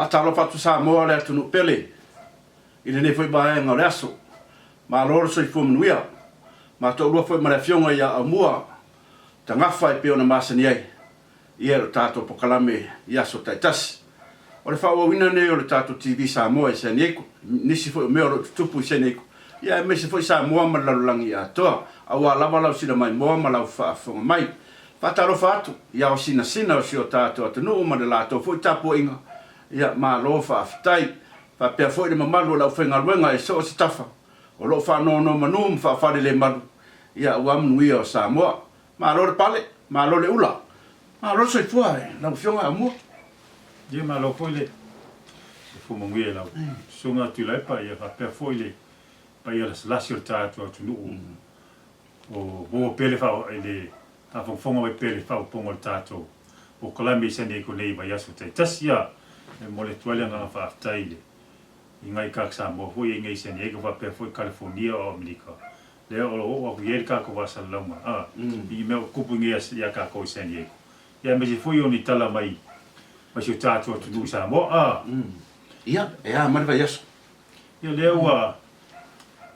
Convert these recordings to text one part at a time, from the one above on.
Faatalofa atu Samoa le atunuu pele i lenei foi vaega o le aso. Malo le soifua manuia. Matou foi ma le afioga ia Aumua Tagafa e pei ona masani ai ia lo tatou polokalame i aso taitasi. O le faaauauina lenei o le tatou TV Samoa i San Diego, nisi foi o mea o lo o tutupu i San Diego, ia aemaise foi Samoa ma le lalolagi atoa, aua lava lau silamaimoa ma lau faafofoga mai. Faatalofa atu i ao sinasina o si o tatou atunuu ma le latou foi tapuaiga, ia malo faafetai. Faapea foi le mamalu o le aufaigaluega i so o se tafa o lo o faanonomanu ma faafalelemalu, ia aua manuia o Samoa. Malo le pale, malo le ula, malo le soifua i lau Afioga Aumua. Ia malo foi le soifua manuia i lau Susuga Tuilaepa ia faapea foi le paia lasilasi o le tatou atunuu o maua pea le le faafogafoga mai pea i le faaopoopoga o le tatou polokalame i San Diego nei i vaiaso taitasi. Ia e momoli atu ai le agaga faafetai i le i ngai kak Samoa foi ia i ngai San Diego faapea foi California o Amerika lea o lo o oo atu i ai le tatou faasalalauga a i ni mea o tutupu i nei ia tatou i San Diego ia aemaise foi o ni tala mai mai si o tatou atunuu i Samoa a. Ia, e a mai le vaiaso? Ia lea ua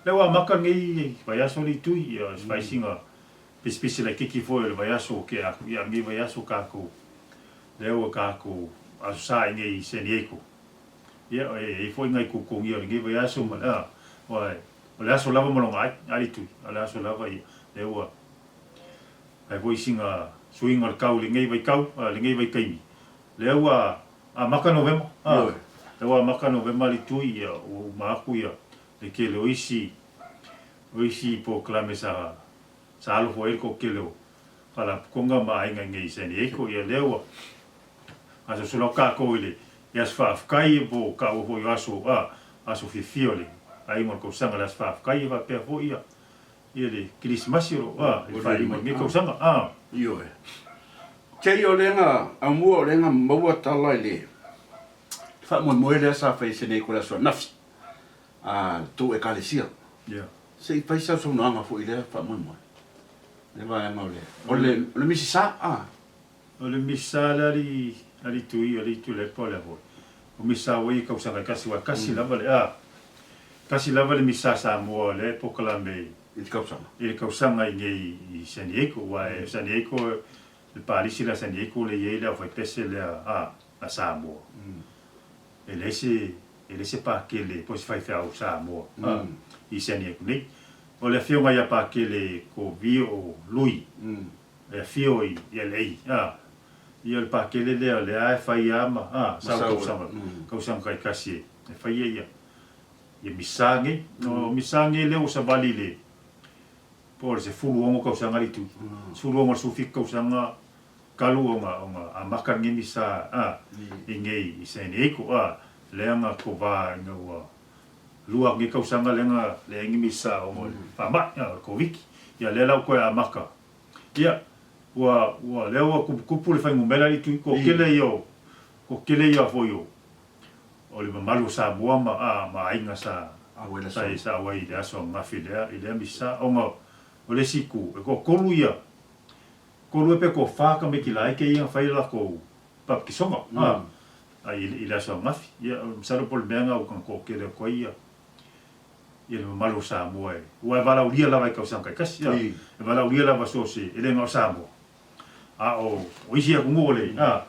lea ua amata lenei vaiaso lenei tui ia se faisiga pisipisi laitiiti foi o le vaiaso ua tea atu ia lenei vaiaso tatou lea ua tatou aso sa i nei i San Diego ia e i ai foi nai tutugia o lenei vaiaso ma a aua o le aso lava ma lona ai a le tui o le aso lava ia lea ua fai foi sina suiga o le tau i lenei vaitau lenei vaitaimi lea ua amata Novema a lea ua amata Novema le tui ia ua uma atu ia le tele o isi o isi polokalame sa sa alo foi ai le toatele o faalapotopotoga ma aiga i nei i San Diego ia lea ua gasolosolo atu tatou i le aso faafetai po o taua foi o aso a aso fiafia o le aiga o le tausaga le aso faafetai ia faapea foi ia ia le kerisimasi o lo o a le faaiuga o lenei tausaga a. Ioe. Kei o lea aumua o lea na maua tala i le faamoemoe lea sa fai e Seneko i le aso ananafi a le tou Ekalesia. Yeah. Se i fai sau saunoaga foi i lea faamoemoe. Le vaega o le o le o le Misisa a. O le Misisa lea alii alii Tui alii Tuilaepa o lea foi. O Misisa ua ia i tausaga e tasi aua e tasi lava le a tasi lava le Misisa Samoa lea e polokalame i I le tausaga. I le tausaga i nei i San Diego aua e San Diego le palisi lea a San Diego lea e i ai le aufaipese lea a a Samoa. E leai se e leai se pakele po o se faifeau Samoa a i San Diego nei. O le afioga ia Pakele Kovio Lui e afio i LA a ia o le pakele lea o lea e fai lava ma a sau tausaga tausaga taitasi e faia ia ia misa nei. O misa nei lea ua savali i le po o le 16 tausaga le itu, 16 i le 17 tausaga talu ona ona amata lenei misa a i nei i San Diego a lea na kova ina ua lua atu nei tausaga lea na leai ni misa ona o le faamai a o le Koviti. Ia lea la ua toe amata ia ua ua lea ua tuputupu le fuainumera i tui toatele ia o toatele ia foi o o le mamalu o Samoa ma a ma aiga sa sa sa auai i le aso ananafi i lea i lea misa ona o le isi itu e toatolu ia tolu ea pe toafa tamaiti laiti ia na fai a latou papikisoga a a i i le aso ananafi ia masalo po o le mea na ua toatele atu ai ia ia le mamalu o Samoa e aua e valaaulia lava i tausaga taitasi a e valaaulia lava so o se e le na o Samoa a o o isi atunuu o le a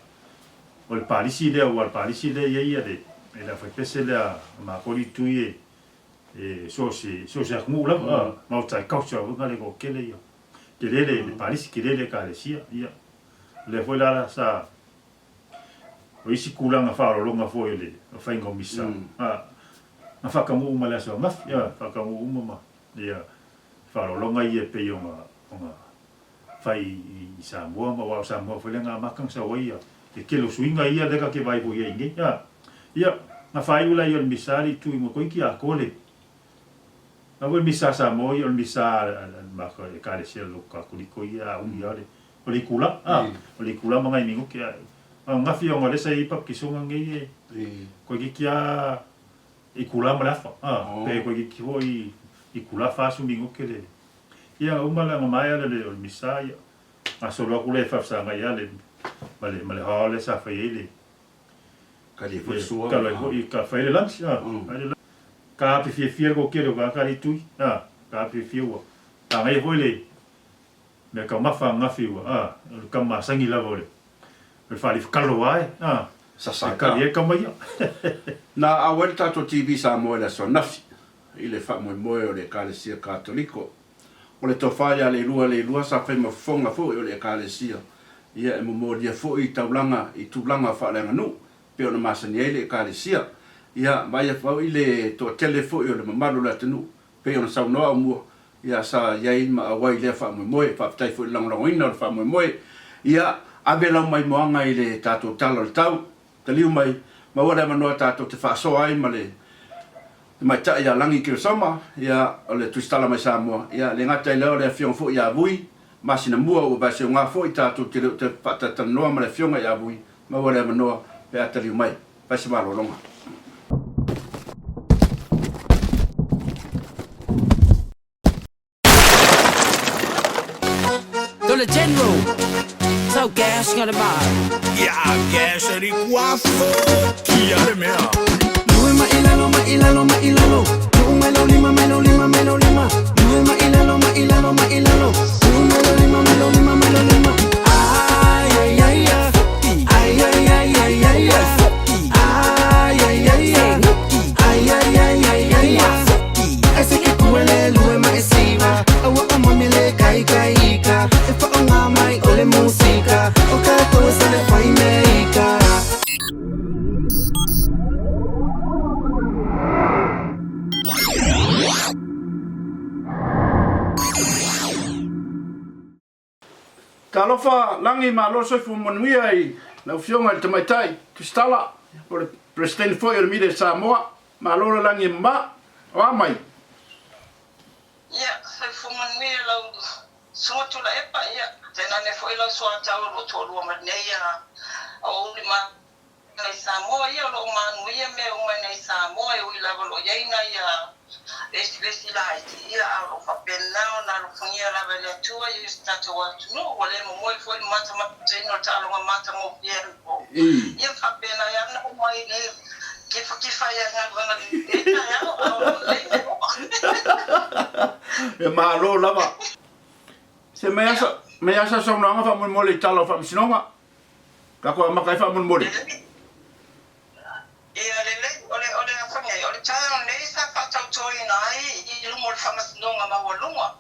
o le palisi lea aua o le palisi lea e i ai ia le le aufaipese lea a matou alii tui e e so o se so o se atunuu lava a multicultural foi na le toatele ia tele le le palisi tele le ekalesia ia o lea foi la sa o isi tulaga faaaloaloga foi o le faiga o misa a na faataunuu uma i le aso ananafi a faataunuu uma ma ia faaaloaloga ia e pei ona ona fai i Samoa ma aua o Samoa foi lea na amata ona sau ai ia le tele o suiga ia lea ta te vaai foi i ai nei a ia na faaiu laia o le misa le itu i Motoiti atoa le na foi misa Samoa ia o le misa a le matou ekalesia le lotu Katoliko ia a umi a o le itula a o le itula ma nai minute a ananafi ona o lea sa i ai papikisoga nei e toeitiiti a itula ma le afa a pe toeitiiti foi itula 40 minute le Ia uma la ona maea lea o le misa ia gasolo atu lea e faafesagai lava le ma le ma le hall lea sa fai ai le. Kali ai foi le sua. Kalo ai foi, ka fai le lunch, a, fai le lunch. Ka ape fiafia le kokele o ka alii tui, a, ka ape fiafia ua pagaia foi le mea taumafa ananafi ua, a, o le tama masani lava o le o le faalifakalo lava e, a, Sasa e kali ai tama ia. Na auai le tatou TV Samoa i le aso ananafi i le faamoemoe o le Ekalesia Katoliko. O le tofa ia Leilua Leilua sa fai ma fofoga foi o le Ekalesia, ia e momolia foi i taulaga i tulaga faaleaganuu pei ona masani ai le Ekalesia. Ia vaaia foi le toatele foi o le mamalu o le atunuu pei ona saunoa aumua, ia sa i ai ma auai i lea faamoemoe. Faafetai foi i le lagolagoina o le faamoemoe. Ia ave lau maimoaga i le tatou Tala o le Tau. Taliu mai, maua le avanoa tatou te faasoa ai ma le Tamaitai ia Lagi Keresoma, ia, o le Tusitala mai Samoa, ia, le gata i lea o le Afioga foi ia Vui, masina mua ua vaeseuga foi tatou te le o toe faatalatalanoa ma le Afioga ia Vui, maua le avanoa pe a taliu mai. Fai se malologa. To le general Tau gas nga le ma Ia gas ri kua fukia le mea. Lue ma ilalo ma ilalo ma ilalo Nu'u mai lo lima mai lo lima mai lo lima Lue ma ilalo ma ilalo ma ilalo Nu'u mai lo lima mai lo lima mai lo lima Ai ai ai ai Ai ai ai ai ai Ai ai ai ai Ai ai ai ai ai E se ke kuele lue ma e siva Aua o mami le kai kai ika E whaonga mai o le musika O ka koe sa le whai me ika. Talofa lagi malo soifua manuia i lau Afioga i le Tamaitai Tusitala po o le Peresetene foi o le Media Samoa. Malo le lagi e mama. O a mai? Ia, soifua manuia lau Susuga Tuilaepa, ia, tainane foi lau suatau o lo o toalua mai nei a aoauli mai Samoa, ia, o lo o manuia mea uma i nei Samoa, e ui lava o lo o i ai nai lesi laiti, ia, a o lo o faapena ona alofagia lava e le Atua i si tatou atunuu, ua le momoe foi le matamataina o le taaloga matagofie anapo. Ia, faapena ai lava ona oo mai le kifakifa ai i galuega lenei taeao, a o lo o lelei mea uma. E malo lava. Se mai asa, mai asa saunoaga faamolemole i tala o faamasinoga. Tatou amata ai faamolemole. Ia lelei, o le, o le a fai nei, o le taeao nei sa faatautoina ai i luma o le Faamasinoga Maualuga,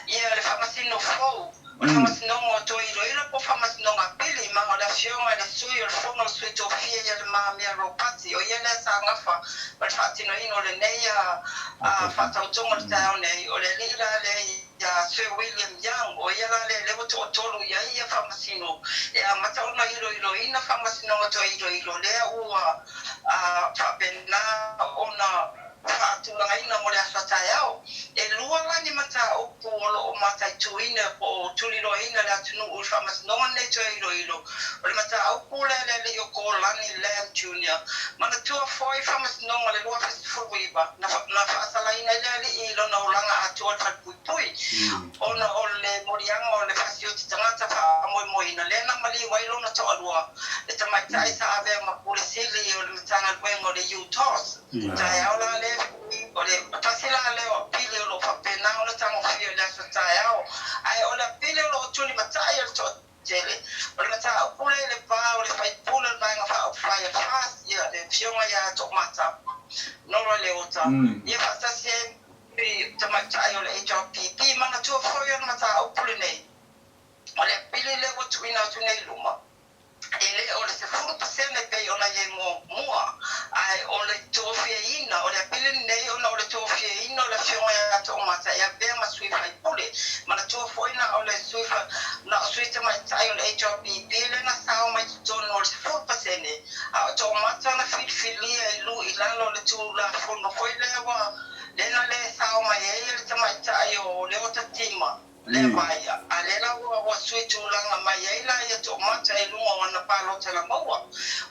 ia le Faamasino fou, o le Faamasinoga o Toe Iloilo po o Faamasinoga Apili, ma o le Afioga i le Sui o le Fono a Sui Tofia ia Le Mamea Ropati, o ia lea sa gafa ma le faatinoina o lenei a, a faatautoga o le taeao nei, o le alii la lea i. ia Sir William Young, o ia la lea lea ua toatolu i ai ia faamasino e amata ona iloiloina faamasinoga toe iloilo lea ua faapena ona faatulagaina mo le aso a taeao. E lua la ni mataupu o lo o mataituina po o tuliloaina le atunuu i le faamasinoga lenei toe iloilo. O le mataupu lea le alii o Kolani Lamb Junior. Manatua foi faamasinoga i le 2019 na na faasalaina ai le alii i lona olaga atoa i le falepuipui ona o le moliaga o le fasioti tagata faamoemoeina lea na maliu ai lona toalua, le tamaitai sa avea ma Pule Sili o le Matagaluega o le UTOS. Taeao la lea o le tasi la lea o apili o lo o faapena ona tagofia i le aso taeao, ae o le apili o lo o tulimatai e le toatele. Tele. O le mataupu lea i le va o le faipule o le Vaega Faaupufai a le FAST, ia, le Afioga ia Toomata Nora Leota, ia faatasi ai ma le tamaitai o le HRPP. Manatua foi o le mataupu lenei, o le apili lea ua tuuina atu nei i luma, e le o le 10% e pei ona i ai muamua, ae o le tofiaina, o le apili lenei ona o le tofiaina o le Afioga ia Toomata e avea ma sui faipule. Manatua foi na o le sui na o sui tamaitai o le HRPP lea na sao mai totonu o le 10%, a o Toomata na filifilia i lu i lalo o le Tulafono foi lea ua lea na le sao mai ai le tamaitai o Leota Tima lea vaia, a lea la ua ua sui tulaga mai ai la ia Toomata i luga o ana palota na maua.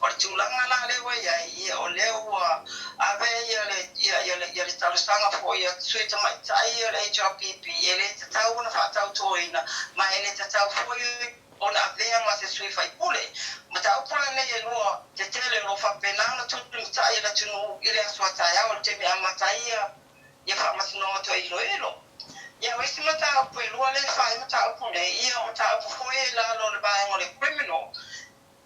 O le tulaga la lea ua i ai, ia o lea ua ave ia le ia ia le ia le talosaga foi a sui tamaitai ia o le HRPP e le tatau ona faatautoina ma e le tatau foi ona avea ma se sui faipule. Mataupu lanei e lua tetele o lo o faapena ona tulimatai e le atunuu i le aso a taeao i le taimi e amata ai ia faamasinoga toe iloilo. Ia o isi mataupu e lua lea e fai mataupu nei, ia o mataupu foi e i lalo o le vaega o le criminal,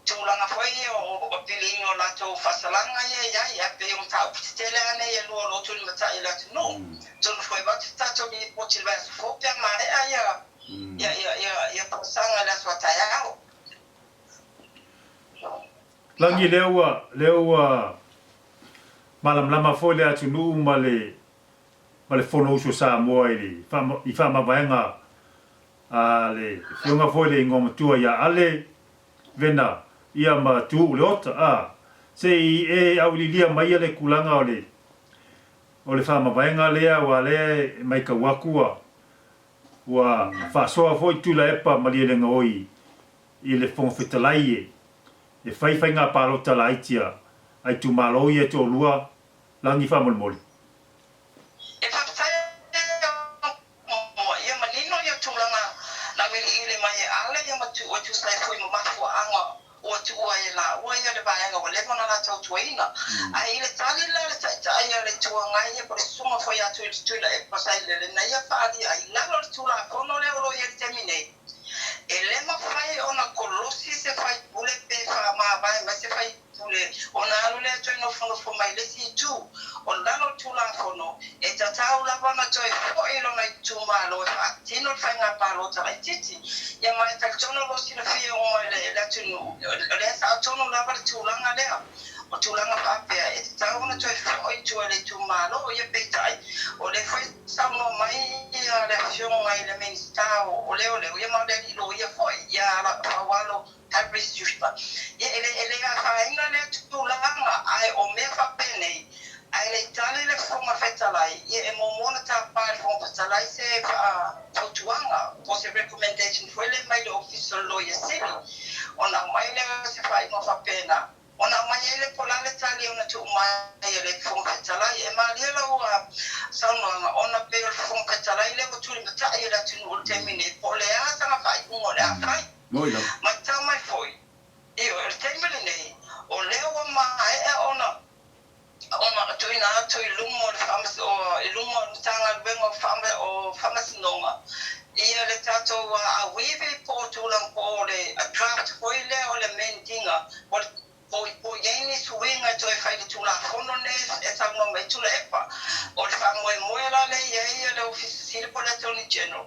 tulaga foi ia o piliina o latou faasalaga ia e i ai, ae pei o mataupu tetele lava nei e lua o lo o tulimatai e le atunuu. Atonu foi e avatu se tatou lipoti i le vaiaso fou pe a maea ia folasaga i le aso a taeao. Lagi lea ua lea ua malamalama foi le atunuu ma le ma le Fonousu a Samoa i le i faamavaega a le Afioga foi le Igoamatua ia Ale Vena ia ma Tuuu Leota a se i e auiliilia maia le tulaga o le o le faamavaega lea aua lea e maitau atu ua ua faasoa foi Tuilaepa Malielegaoi i le Fofoga Fetalai e e fai faiga palota laiti a a itumalo ia e toalua lagi faamolemole. E faafetai ua ia manino ia tulaga na auiliili mai e Ale ia ma tuu e tusa ai foi ma mafuaaga ua tuua ai e laua ia le vaega ua leva ona latou tuaina. Ae i le tali la a le Taitai a le Itu Agai ia po o le Susuga foi ia Tuilaepa Sailele na ia faaalia ai i lalo o le Tulafono lea o lo o i ai i le taimi nei, E le mafai ona kolosi se faipule pe faamavae mai se faipule ona alu lea toe nofonofo mai le isi itu. O lalo o le Tulafono, e tatau lava ona toe foi i lona itumalo e faatino le faiga palota laitiiti. Ia ma e talitonu o lo o silafia uma e le atunuu, o lea e sao tonu lava le tulaga lea. O tulaga faapea, e tatau ona toe foi i tua i le itumalo, ia peitai, o lea foi e saunoa mai le Afioga i le Minisita o Leoleo, ia ma o le alii loia foi, ia Faualo Harris Justa, ia e le, e le afaina lea tulaga, ae o mea faapenei, ae le i tali le Fofoga Fetalai, ia e muamua ona tapa e le Fofoga Fetalai se fautuaga po o se recommendation foi lea mai le Ofisa o le Loia Sili, ona aumai lea o se faaiuga faapena. Ona aumai ai le po la le tali ona tuu mai e le Fofoga Fetalai. E malie lau saunoaga ona pei o le Fofoga Fetalai lea ua tulimatai e le atunuu i le taimi nei po o le a sana faaiuga o le a fai. Matau mai foi, ioe, o le taimi lenei, o lea ua maea ona ona tuuina atu i luma o le i luma o le Matagaluega o Faamasinoga ia le tatou auivi po o tulaga po o le draft foi lea o le amend-ina o le po o i ai ni suiga e toe fai i le Tulafono lenei e saunoa mai ai Tuilaepa. O le faamoemoe la lea e i ai le Ofisa Sili po o le Attorney General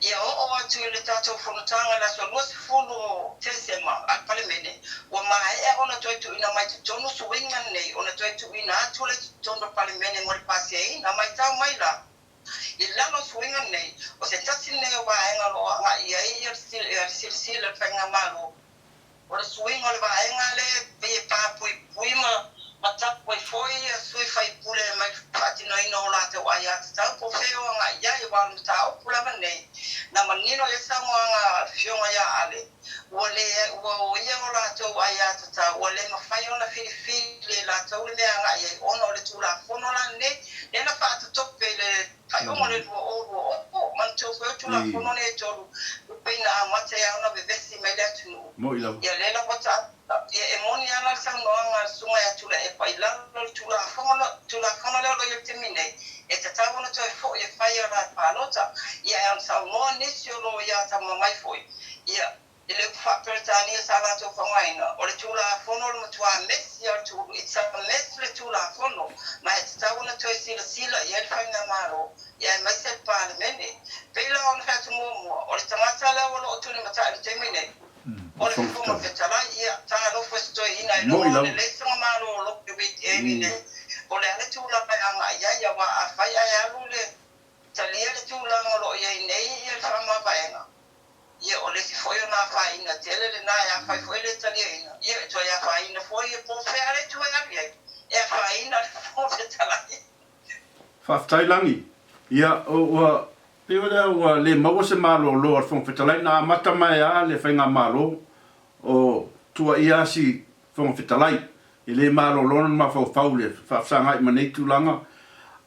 ia oo atu i le tatou fonotaga i le aso 20 o Tesema a le Palemene, ua maea ona toe tuuina mai totonu suiga nei ona toe tuuina atu lea i totonu o le Palemene mo le pasiaina. Matau mai la, i lalo o suiga nei, o se tasi lenei o vaega o lo o agai i ai le silasila a le Faigamalo, O le suiga o le vaega lea e pei e papuipui ma ma tapu ai foi sui faipule mai le faatinoina o latou aiatatau po o fea o agai i ai aua o le mataupu lava nei na manino i ai saunoaga a le Afioga ia Ale ua le ua oia o latou aiatatau ua le mafai ona filifili e latou le mea e agai i ai ona o le Tulafono la lenei lea na faatotope i le faaiuga o le 2020. Manatua foi o Tulafono nei e tolu e pei na amata ai ona vevesi mai le atunuu. Moni lava. Ia lea la ua ta, ia e moni lava la le saunoaga a le Susuga ia Tuilaepa i lalo o le Tulafono, Tulafono lea o lo o i ai i le taimi nei, e tatau ona toe foi e fai a la palota. Ia ae ona saunoa nisi o loia atamamai foi, ia, I le upu faa-Peretania sa latou faaaogaina, o le Tulafono o le matua mesi a le It's a mess le Tulafono, ma e tatau ona toe silasila i ai le Faigamalo, ia aemaise le Palemene. Pei la ona fai atu muamua, o le tagata lea ua loo tulimatai i le taimi nei, o le Fofoga Fetalai, ia, talofa i se toeaina ailoga o le leai malolo i le weekend nei, o le a le tulaga e agai i ai, aua afai ae alu le talia le tulaga o lo o i ai nei ia le faamavaega, Ia, o le isi foi ona afaina tele lena, e afai foi e le taliaina, ia, e toe afaina foi, ia, po o fea le itu e alu i ai, e afaina le Fofoga Fetalai. Faafetai Lagi. Ia, ua, pei o lea ua le maua se malolo a le Fofoga Fetalai, na amata mai lava le Faigamalo o tuuaia si Fofoga Fetalai, e le malolo lona mafaufau i le faafesagai ma nei tulaga.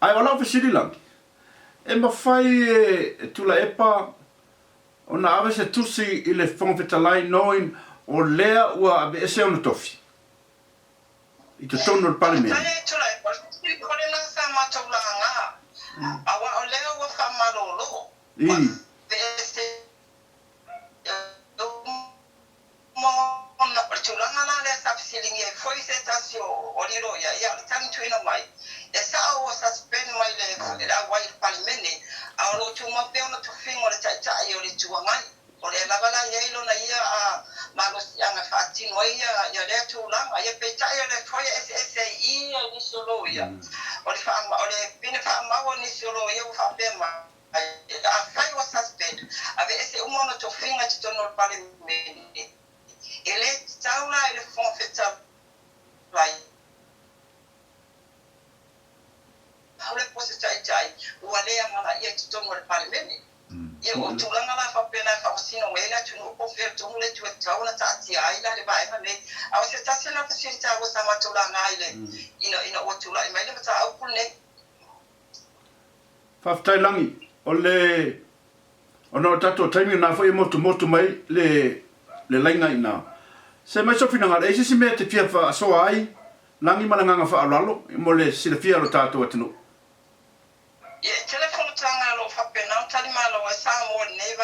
Ae o lau fesili Lagi, e mafai e Tuilaepa Ona ave se tusi i le Fofoga Fetalai knowing O lea ua aveese ona tofi i totonu o le Palemene. Faafetai e Tuilaepa, o le fesili foi lena sa matou laga, aua o lea ua faamalolo, ua aveese uma ona, o le tulaga la lea sa fesiligia ai foi se tasi o loia, ia o le tagi tuuina mai, e sao ua suspend mai le auai i le Palemene, a o lo o tumau pea ona tofiga o le Taitai o le Itu Agai. O lea lava la e i ai lona ia malosiaga e faatino ai ia lea tulaga. Ia peitai o lea foi e eseese ai i i nisi o loia. O le o le pine faamau a nisi o loia ua faapea mai, afai ua suspend, aveese uma ona tofiga i totonu o le Palemene, e le tatau la i le Fofoga Fetalai, Pule po o se taitai ua le amanaia i totonu o le Palemene. Ia, o tulaga la faapena e faamasino mai ai le atunuu po o fea tonu le itu e tatau ona taatia ai la le vaega lenei. A o se tasi lena fesili taua sa matou laga i le ina ina ua tulai mai le mataupu lenei. Faafetai Lagi. O le ona o le tatou taimi o lena foi e motumotu mai le le laina i ina. Se mai sou finagalo, e i ai se isi mea e te fia faasoa ai Lagi ma le agaga faaaloalo mo le silafia o lo tatou atunuu. Ia, e tele fonotaga o lo o faapena ona talimalo ai Samoa i lenei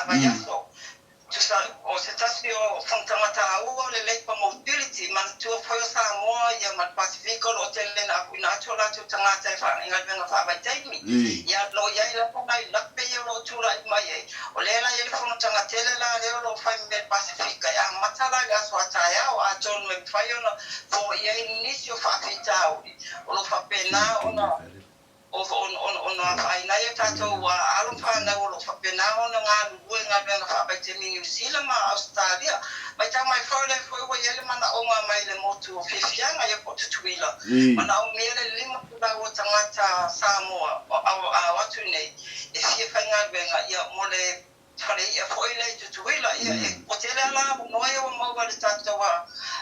vaiaso. Tusa o se tasi o fonotaga taua o le Labour Mobility, manatua foi o Samoa ia ma le Pasefika o lo o tele ina afuina atu o latou tagata i galuega faavaitaimi. Ia, o lo o i ai lava nai lape ia o lo o tulai mai ai. O lea la e i ai le fonotaga tele la lea o lo o fai mai e le Pasefika e amata la i le aso a taeao atonu e mafai ona foia ai nisi o faafitauli o lo o faapena ona ona afaina ai a tatou alo ma fanau o lo o faapena ona galulue i galuega faavaitaimi i Niu Sila ma Ausetalia. Matau mai foi o lea foi ua i ai le manaoga mai le motu o Fiafiaga ia po o Tutuila, manaomia le 500 o tagata Samoa a o atu nei e fia faigaluega ia mo le fale i'a foi lea i Tutuila. Ia e ua tele a la avanoa ia ua maua e le tatou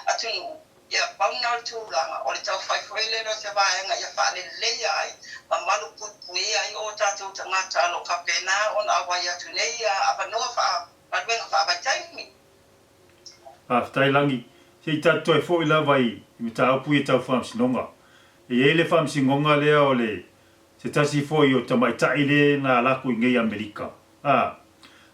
atunuu. Ia pau lena o le tulaga o le tau fai foi lele o se vaega ia faaleleia ai ma malu puipuia ai o tatou tagata o lo o faapena ona auai atu nei avanoa faa galuega faavaitaimi. Faafetai Lagi. Se i tatou toe foi lava i mataupu ia tau faamasinoga. E i ai le faamasinoga lea o le se tasi foi o tamaitai le na ala aku i nei Amerika. A,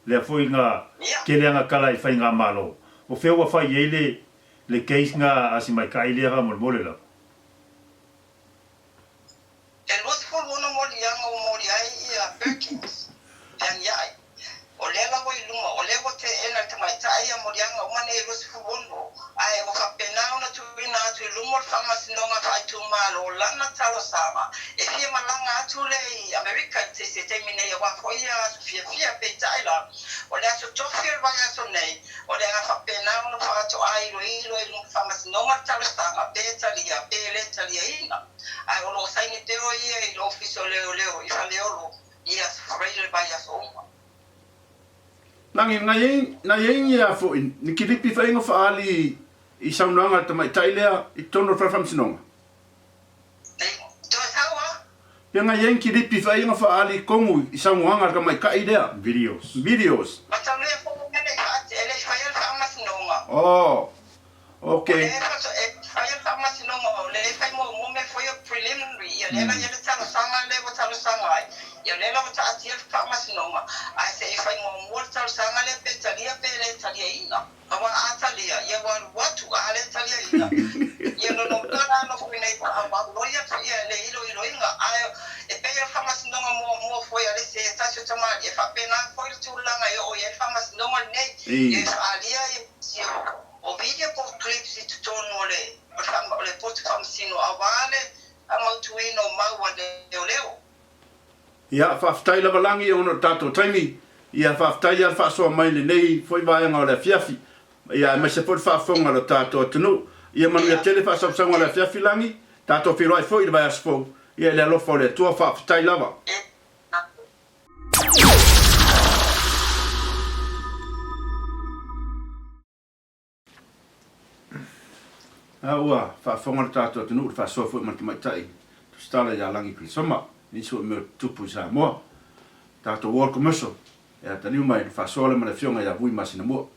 lea foi na tele ana tala i faigamalo. O fea ua fai i ai le le case na a si maitai lea faamolemole lava? E 26 moliaga ua moli ai ia Perkins, Feagiai. O lea la ua i luma, o lea ua teena e le tamaitai ia moliaga uma nei e 26, ae ua faapena ona tuuina atu i luma o le Faamasinoga Faaitumalo lana talosaga e fia malaga atu lea i Amerika i se taimi nei aua foi ia aso fiafia. Peitai la, o le aso tofi o le vaiaso nei, o le a faapena ona faatoa iloilo i luma o le Faamasinoga le talosaga pe talia pe le taliaina. Ae o lo o saini pea o ia i le Ofisa o Leoleo i Faleolo i Aso Faraile le vaiaso uma. Lagi, na i ai ni a foi, ni kilipi faiga faaali i saunoaga a le tamaitai lea i totonu o le Fale Faamasinoga? Nei, toe sau a? Pe na i ai ni kilipi faiga faaali i totonu i saunoaga a le tamaitai lea? Videos. Videos. Mataulia foi e le i e le i faia le Faamasinoga. Oh, ok. O lea e faia le Faamasinoga, o lea e fai muamua mea foi o preliminary, ia lea la i ai le talosaga lea ua talosaga ai, ia lea la ua taatia le Faamasinoga, ae se i fai muamua le talosaga lea pe talia pe le taliaina. Aua a talia, ia ua alu atu, a le taliaina, ia lona uiga la nofo i nei faaauau loia ia le iloiloina. Ae e pei o le Faamasinoga muamua foi a le se tasi o tamalii, e faapena foi le tulaga e oo i ai le Faamasinoga lenei, ia e faaalia ia nisi o video po o clips i totonu o le o le potu faamasino aua le faamautuina o mau a leoleo. Ia, faafetai lava Lagi ona o le tatou taimi. Ia, faafetai lava le faasoa mai i lenei foi vaega o le afiafi. Ia, aemaise foi le faafofoga a lo tatou atunuu. Ia manuia tele faasausauga o le afiafi Lagi. Tatou feiloai foi i le vaiaso fou. Ia, i le alofa o le Atua, faafetai lava. A ua faafofoga le tatou atunuu i le faasoa foi ma le tamaitai Tusitala ia Lagi Kilisoma i nisi foi mea o tutupu i Samoa. Tatou World Commercial e atalio mai le faasoa lea ma le Afioga ia Vui Masinamua.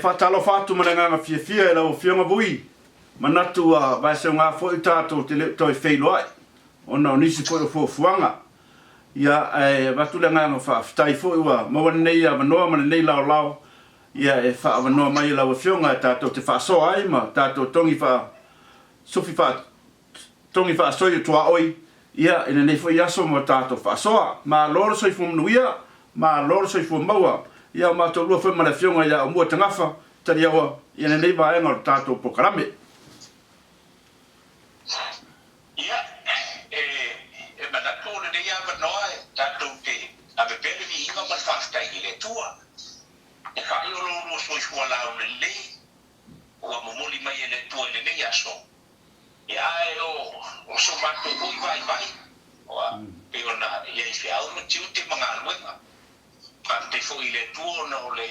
faatalofa atu ma le agaga fiafia i lau Afioga Vui. Manatu ua vaeseuga foi tatou te le o toe feiloai ona o nisi foi o fuafuaga. Ia, ae avatu le agaga faafetai foi ua maua lenei avanoa ma lenei laolao ia e faaavanoa mai e lau Afioga e tatou te faasoa ai ma tatou togi faa sufi faa togi faasoi o tuaoi ia i lenei foi aso ma tatou faasoa. Malo le soifua manuia, malo le soifua maua. Ia o matou lua foi ma le Afioga ia Aumua Tagafa Taliaoa i lenei vaega o le tatou polokalame. Ia, e, e manatu o lenei avanoa e tatou te ave pea le viiga ma le faafetai i le Atua. E faaiu lo ulua soifua laulelei ua momoli mai e le Atua i lenei aso. Ia, ae o, o so matou foi vaivai, ua pei ona i ai feau ma tiute ma galuega. Faafetai foi i le Atua ona o le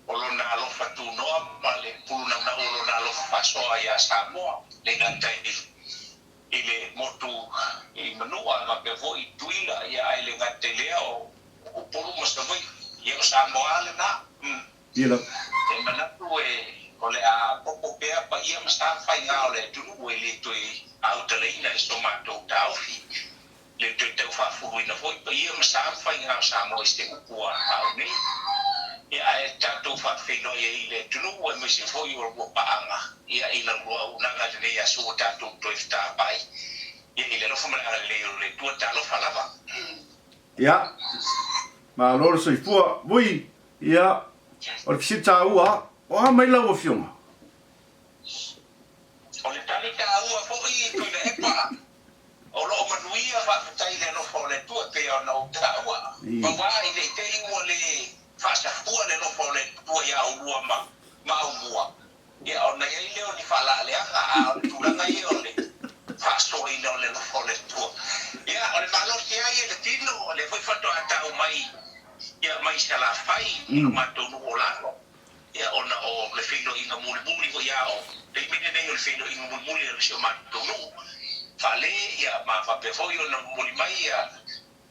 o Lona alofa tunoa ma le pulunaunau o Lona alofa faasoa iā Samoa, le gata i le motu i Manua ae faapea foi i Tutuila, ia ae le gata i lea o Upolu ma Savaii, ia o Samoa lava lena. E manatu o le a popo pea paia ma sa ma faiga o le atunuu e le toe autalaina e so matou taofi. Le toe tau faafuluina foi paia ma sa ma faiga o Samoa i se upu a au nei. Ia ae tatou faafeiloai ai i le atunuu aemaise foi o lua paaga ia i lau lua auaunaga i lenei aso ua tatou toe fetaapai ia i le alofa ma le agalelei o le Atua. Talofa lava. Ia, malo le soifua. Vui, ia, o le fesili taua, o a mai lau Afioga? O le tali taua foi Tuilaepa. O lo o manuia faafetai i le alofa o le Atua e pei ona ou taua. Pau lava i le i te i ua le faasafua le alofa o le Atua iā oulua ma ma aumua, ia ona i ai lea o ni faalaaleaga, a o le tulaga ia o le faasoaina o le alofa o le Atua. Ia, o le malosi lava ia i le tino, o lea foi faatoa tau mai ia mai Salafai i lo matou nuu o Lano. Ia, ona o le feiloaiga mulimuli foi a o taimi lenei o le feiloaiga mulimuli a si o matou nuu fale, ia, ma faapea foi ona momoli mai ia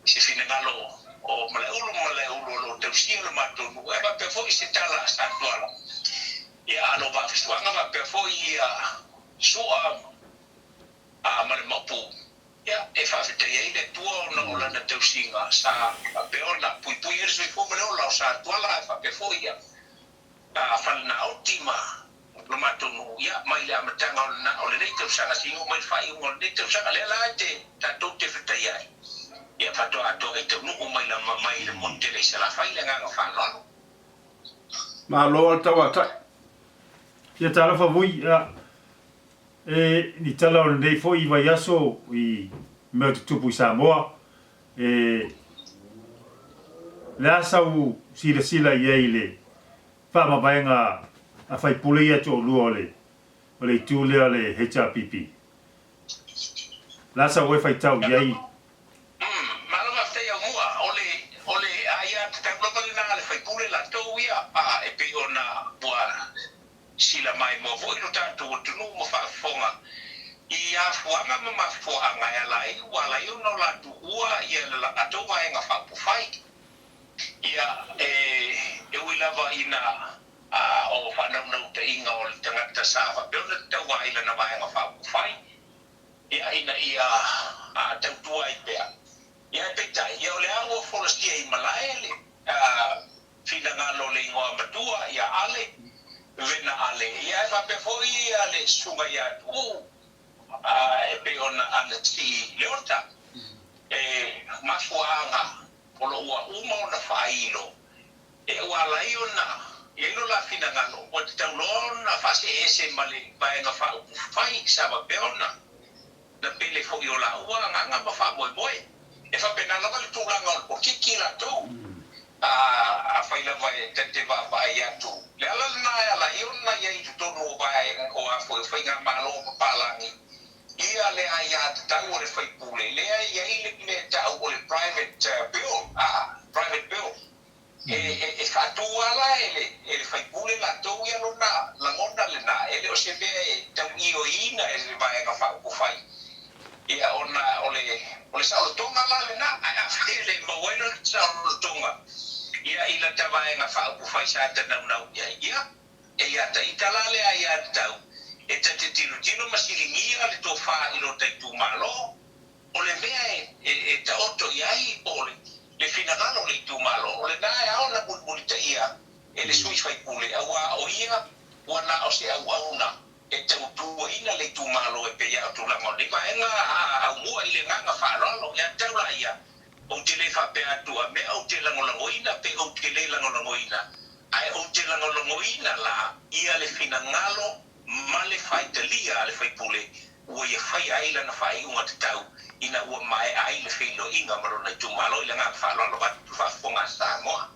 se finagalo o Malaeulu ma Malaeulu o lo o tausia lo matou nuu, ae faapea foi se tala a Satuala, ia, a lo Vaafusuaga faapea foi ia Sua ma le Maopu. Ia, e faafetai ai le Atua ona o Lana tausiga sa faapea ona puipui ai le soifua ma le ola o Satuala ae faapea foi ia Falenaoti ma lo matou nuu, ia, mai le amataga o lena, o lenei tausaga seia oo mai le faaiuga o lenei tausaga. Lea la e te, tatou te fetai ai, ia, faatoa atoa ai taunuu mai la, mai le motu tele i Salafai le agaga faaaloalo. Malo a le tauatai. Ia talofa vui, ia, E ni tala o lenei foi vaiaso i mea o tutupu i Samoa, e le a sau silasila i ai i le faamavaega a faipule ia toalua o le o le itu lea o le HRPP? Le a sau e faitau i ai? Malo faafetai Aumua, o le o le aiatatau lava lena a le faipule latou ia, a e pei ona ua Sila maimoa foi lo tatou atunuu ma faafofoga i afuaga ma mafuaaga e ala ai ua ala ai ona o latou ua ia le latou vaega faaupufai. Ia, e, e ui lava ina a o faanaunautaiga o le tagata sa faapea ona tatau ai lana vaega faaupufai, ia, ina ia a tautua ai pea. Ia, ae peitai, ia o lea ua folasia i malae le a, Finagalo le igoa matua ia Ale, Vena Ale, ia e faapea foi ia le susuga ia Tuuu, a e pei ona Anasii Leota. E mafuaaga o lo ua uma ona faailo e ua ala ai ona i ai lo la finagalo ua tatau loa ona faasee ese ma le vaega faaupufai sa faapea ona Na pele foi o laua agaga ma faamoemoe. E faapena lava le tulaga o le polokiki latou. A afai lava e ta te vaavaai atu, le ala lena e ala ai ona i ai i totonu o vaega o a foi o faigamalo papalagi ia le aiatatau a le faipule, lea e i ai le mea e tau o le private bill, a, private bill. E faatu lava la e le faipule latou ia lona lagona lena, e le o se mea e tau ioeina e le Vaega Faaupufai, ia ona o le saolotoga la lena. Ae afai e le maua ai lona saolotoga, Ia, i lata vaega faaupufai sa ta naunau i ai. Ia, e ia ta ita la le aiatatau e ta te tilotilo ma siligia le tofa i lo ta itumalo, o le mea e taoto i ai po o le finagalo o le itumalo, o lena e ao ona mulimulitaia e le sui faipule, aua o ia ua na o se auauna e tautuaina le itumalo e pei a o tulaga o lenei vaega aumua i le agaga faaaloalo. Ia te au la ia, ou te le faapea atu a mea ou te lagolagoina pe ou te le lagolagoina, ae ou te lagolagoina la ia le finagalo ma le faitalia a le faipule ua ia faia ai lana faaiuga tatau ina ua maea ai le feiloaiga ma lona itumalo i le agaga faaaloalo vaeatu le faafofoga a Samoa.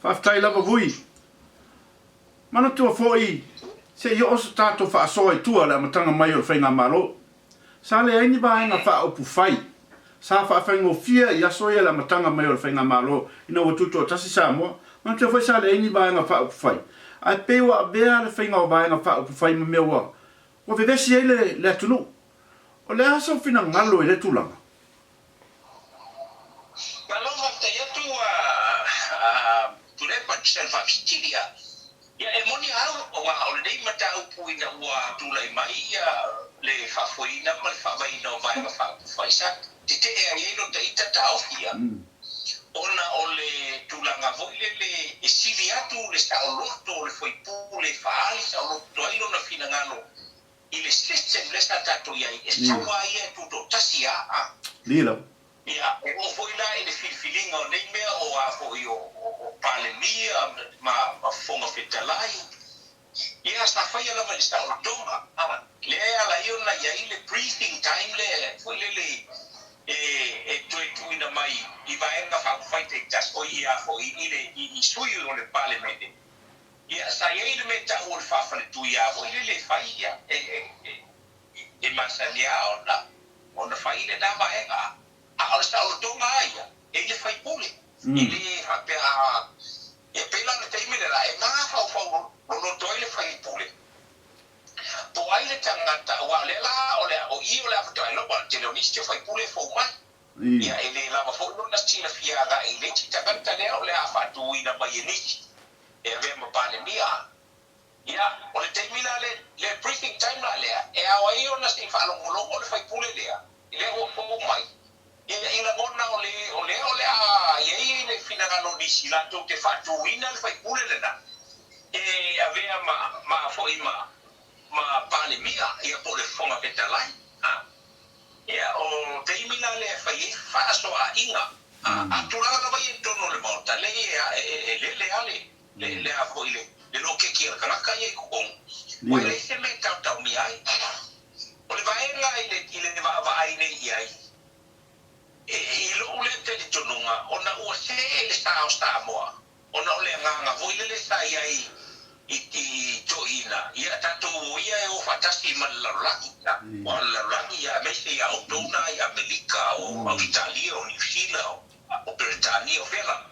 Faafetai lava Vui. Manatua foi, se i oo se tatou faasoa i tua i le amataga mai o le Faigamalo. Sa leai ni vaega faaupufai. Sa faafaigofie i aso ia le amataga mai o le Faigamalo ina ua tutoatasi Samoa. Manatua foi sa leai ni vaega faaupufai. Ae pei ua avea le faiga o vaega faaupufai ma mea ua ua vevesi ai le le atunuu. O le a sou finagalo i lea tulaga? Malo faafetai atu a Tuilaepa Gisele Faafesitili a. Ia e moni au, aua o lenei mataupu ina ua tulai mai ia le faafoeina ma le faavaeina o Vaega Faaupufai sa tetee ai ai lota ita taofi ia, ona o le tulaga foi lele e sili atu le saoloto o le faipule e faaali saoloto ai lona finagalo i le system lea sa tatou i ai, e sau lava ia e tutoatasi a. Lilo. Ia, e oo foi la i le filifiliga o nei mea o a foi o Palemia ma Fofoga Fetalai, ia, sa faia lava i le saolotoga. Lea e ala ai ona i ai le breathing time lea foi lele e toe tuuina mai i vaega faaupufai taitasi, oi i a foi i le i sui o le Palemene. Ia, sa i ai le mea e tau o le faafaletuia foi lele e fai, ia, e masani lava ona fai lena vaega, a o le saolotoga lava ia, e i le faipule. E le faapea a, e pei la o le taimi lela, e mafaufau loloto ai le faipule, po o ai le tagata, aua o lea la o le a, o i o le a faatoa iloa, aua o le tele o nisi o faipule e fou mai. Ia, e le lava foi lona silafia agai i le isi tagata lea o le a faatuina mai e nisi e avea ma Palemia. Ia, o le taimi la le, le briefing time la lea, e ao ai ona se i faalogologo le faipule lea, lea ua fou mai, ia, i lagona o le, o lea o le a i ai le finagalo o nisi latou te faatuina le faipule lena e avea ma, ma foi ma, ma Palemia, ia, po o le Fofoga Fetalai. A. Ia, o taimi la lea e fai ai faasoaaiga, a, a tulaga lava ia i totonu o le Maota, leai e, e, e lele lava le, Le le a foi le le loketi a le tagata ia i totonu, ua leai se mea e taotaomia ai. O le vaega i le i le vaavaai nei i ai, e i lou lea talitonuga, ona ua see le sa o Samoa, ona o le agaga foi lele sa i ai i i toeaiina, ia tatou o ia e o faatasi ma le lalolagi, aua o le lalolagi, ia aemaise ia outou na i Amelika, o Ausetalia, o Niu Sila, o. o Peretania, o fea lava.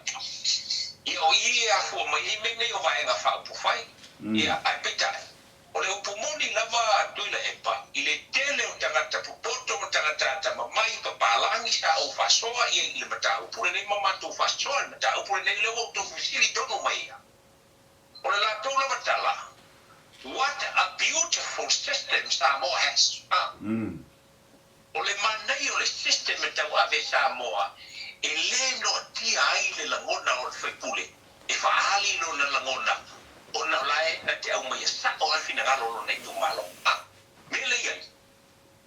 Ia, o i e afua mai ai mea nei o Vaega Faaupufai. Ia, ae peitai, o le upu moni lava a Tuilaepa, i le tele o tagata popoto ma tagata atamamai papalagi sa ou faasoa i ai i le mataupu lenei ma matou faasoa i le mataupu lenei, lea ua outou fesili tonu mai ia. O le latou lava tala, What a beautiful system Samoa has! Ha! O le manaia o le system e tauave e Samoa e le noatia ai le lagona o le faipule e faaali lona lagona ona o la e na te aumaia sao lava le finagalo o lona itumalo. A mea lea i ai,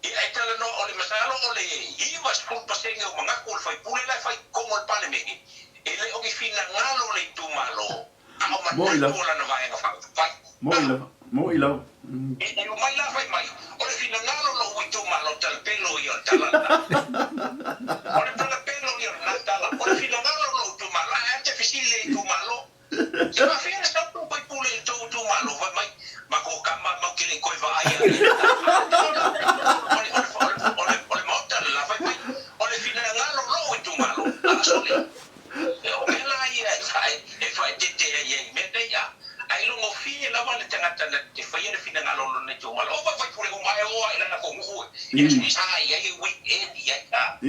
ia e talanoa o le masalo o le 90% o manatu o le faipule la e fai i totonu o le Palemene e le o ni finagalo o le itumalo a o manatu o lana vaega faaupufai. Moi lava. Moi lava. E omai la fai mai, o le finagalo o lou itumalo talapelo ia o le tala lena. O le talapelo ia o lena tala. O le finagalo o lou itumalo, ae a te fesili i le itumalo, e faafia ona sau tou faipule i le tou itumalo fai mai, matou tama matou te le i toe vaai ane. O le maota le la fai mai, o le finagalo o lou itumalo, a sole. O mea la ia e faaeteete ai i mea nei, a ailogofie lava le tagata na te faia le finagalo o lona itumalo. O faipule uma e o lava i lana konuu e aso sa i ai e weekend i ai a.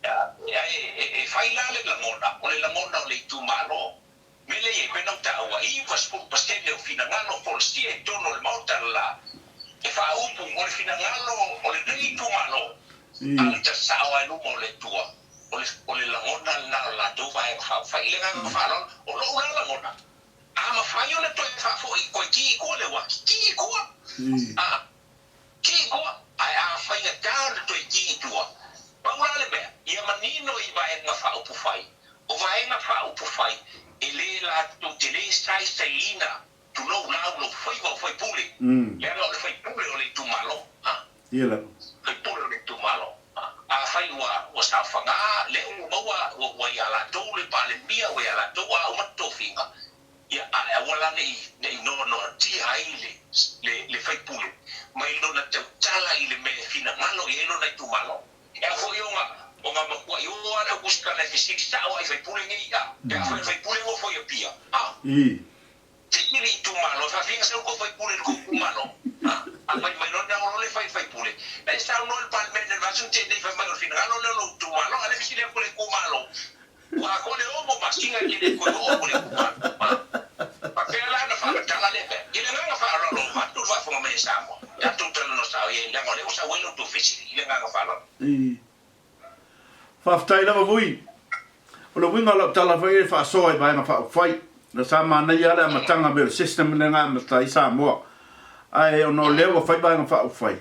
Ae e fai la le lagona, o le lagona o le itumalo. Mea lea e pei ona ou taua, e 90% o finagalo folasia i totonu o le Maota le la, e faaupu o le finagalo o lenei itumalo, a o le tasao lava i luma o le Atua, o le, o le lagona lena o le latou Vaega Faaupufai. I le agaga faaaloalo, o lou la lagona, a mafai ona toe faafoi, toe ki i tua le uati, ki i tua. A. Ki i tua, ae a faigata ona toe ki i tua. Pau la le mea, ia manino i Vaega Faaupufai, o Vaega Faaupufai e le latou te le saisaiina tulou lau lou faiva o faipule, leaga o le faipule o le itumalo, a. Faipule o le itumalo. Afai ua ua saofaga, lea ua maua ua ua ia latou le Palemia, ua ia latou a uma tofiga, Ia, ae aua la ne i, ne i noanoatia ai le, le, le faipule mai lona tautala i le mea e finagalo i ai lona itumalo. E ao foi ona, ona matuai oo lava le aukusitala e fesili sao lava i faipule nei, a, pe afai o le faipule nofo i Apia, a, fesili i itumalo, e faafia sau le tou faipule i le tou itumalo, a, a fai mai loa, na oo loa lea e fai i le faipule, na e saunoa i le Palemene i le vaiaso na tea nei, fai mai o le finagalo lea o lou itumalo, a o lea e fesili atu le itumalo, Ua atoa le ono masina e te le toe oo atu i le itumalo. Faapea la ona faamatala lea mea. I le agaga faaaloalo o avatu le faafofoga mai a Samoa, tatou talanoa sao i ai leaga o lea ua sau ai la outou fesili i le agaga faaaloalo. Ii. Faafetai lava Vui. O le uiga o lau tala foi e faasoa i Vaega Faaupufai. Na sa manaia lava le amataga mea o le system lea na amata ai Samoa. Ae ona o lea ua fai Vaega Faaupufai,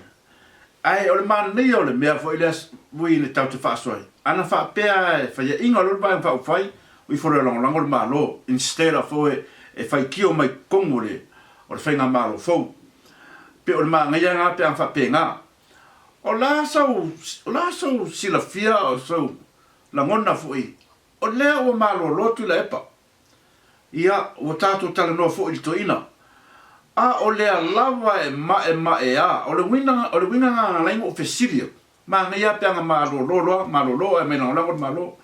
Ae o le manaia o le mea foi lea vui ina tatou te faasoa ai, ana faapea e faiaina loa le Vaega Faaupufai, o ifo loa e lagolago le Malo instead of oe e faitio mai totonu o le o le faigamalo fou. Pe o le manaia lena pe ana faapena. O le a sou o le a sou silafia o sou lagona foi o lea ua malolo Tuilaepa. Ia, ua tatou talanoa foi i le toeaina. A o lea lava e ma'ema'e a, o le uiga, o le uiga lena na ala ai ona ou fesili atu, manaia lava pe ana malolo loa, malolo ae mai lagolago le Malo.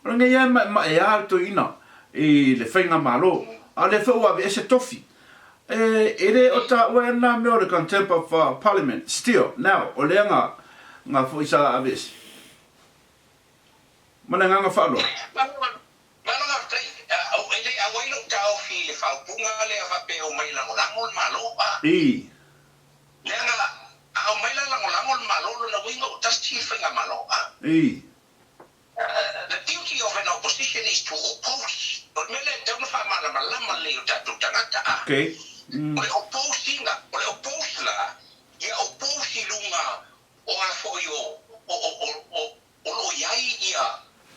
O lenei lava e ma'ema'e a le toeaina i le faigamalo, a o lea foi ua aveese tofi. E, e le o taua ai lena mea o le contempt of parliament, still, now, o lea na, na foi sa aveese. Ma le agaga faaaloalo. Malo faafetai. E le auai lou taofi i le faaupuga lea faapea e omai e lagolago le Malo a. Ii. Leaga a omai la lagolago le Malo lona uiga ua tasi le faigamalo a. Ii. The duty of an opposition is to oppose. O le mea lea e tatau ona faamalamalama lelei i o tatou tagata a. Okay. O le oppose ina, o le oppose la, ia oppose i luga o a foi o, o, o, o, O lo o i ai ia,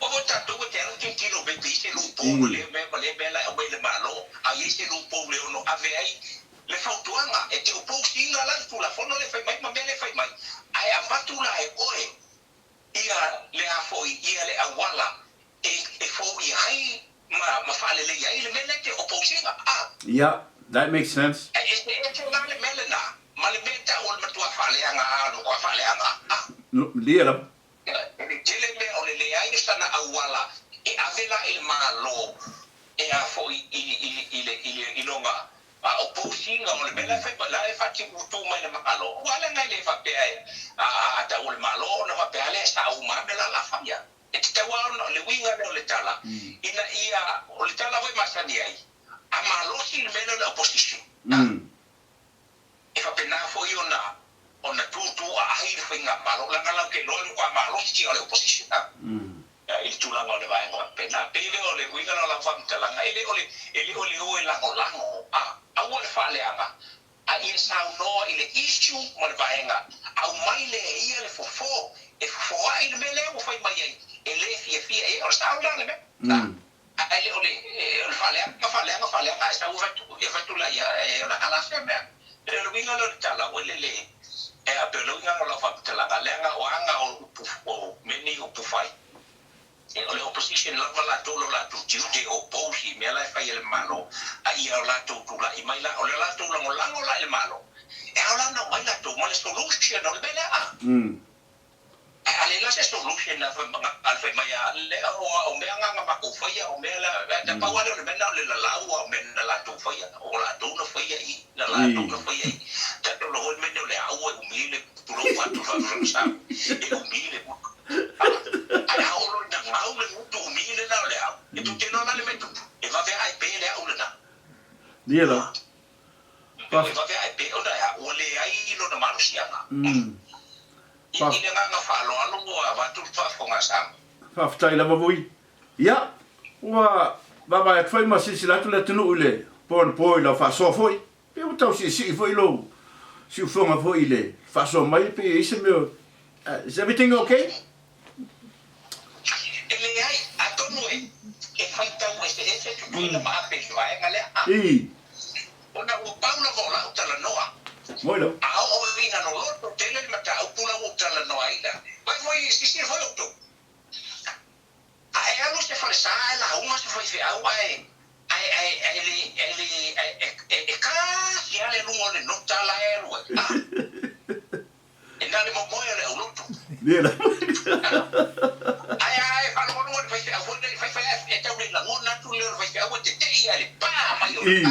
aua foi tatou e te alu tilotilo pe i ai se loophole i lea mea ma lea mea la e aumai e le Malo, a i ai se loophole e ono ave ai le fautuaga e te oppose ina la le Tulafono lea e fai mai ma mea lea e fai mai, ae avatu la e oe ia le a foi ia le auala e e foia ai ma ma faaleleia ai le mea lea e te oppose ina, a. Yeah, that makes sense. E eseese la le mea lena ma le mea e tau o le matua faaleaga a, o le matua faaleaga a. Malie lava. E le tele mea o le leai o sana auala e ave la i le Malo e a foi i, i, i le, i le, i lona a opposing-a o le mea la e fai mai, la e faatiutu mai le Malo. Ua ala nai le faapea e a, a, a tau o le Malo ona faapea a lea e sao uma lava mea la la faia. E tatau lava ona, o le uiga lea o le tala, ina ia, o le tala foi e masani ai, a malosi le mea lea o le opposition, a. E faapena foi ona ona tutu aai le faigamalo, leaga latou te iloa e matua malosi o le opposition a i le tulaga o le vaega faapena. Pei lea o le uiga lea o lau faamatalaga, e le o le e le o le o e lagolago a, aua le faaleaga, a ia saunoa i le issue ma le vaega, aumai lea e ia le fofo e fofoa'i le mea lea ua fai mai ai, e le fiafia i ai. O le sao lena o le mea. Ae le o le o le faaleaga, faaleaga, faaleaga ae sau e fai atu la ia, o le a la sea mea. E o le uiga lea o le tala ua lele e a pei o le uiga lena o lau faamatalaga leaga o aga o upu o mea nei upu fai. E o le opposition lava latou lo latou tiute e oppose i mea la e fai e le Malo a ia o latou tulai mai la o le latou lagolago la i le Malo e ao la ona omai latou ma le solution o le mea lea a. A le la se solution a le fai mai a le o mea na na matou faia o mea la na pau a lea o le mea na o le lalau a o mea na latou faia o latou na faia i na latou na faia i tatou logo le mea nei o le au e umi le tulou atu le faamasasa e umi le a a o lo Ia lava. E vave ae pei ona e a, ua leai lona malosiaga. I le agaga faaaloalo ua avatu le faafofoga a Samoa. Faafetai lava Vui. Ia, ua vaavaai atu foi ma silasila atu le atunuu i le po anapo i lau faasoa foi. Pei ua tau siisii foi lou siufoga foi i le faasoa mai, pei e i ai se mea, is everything okay? E leai, atonu e faitau eseese Tutuila ma Ape i le vaega lea. Ona ua pau lava o lau talanoa. Moi lava. A oo ina loloto tele le mataupu la ua ou talanoa ai la, vaai foi, silasila foi outou. A e alu i se falesa ae lauga se faifeau ae ae ae ae le ae le ae e e kasi lava le luga o le nota la e alu ai. A! E na o le momoe o le aulotu. Ae a e faalogologo i le faifeau foi lea, faifeau e tau le lagona atu le leo o le faifeau e tete'i ae le pa mai o le pa.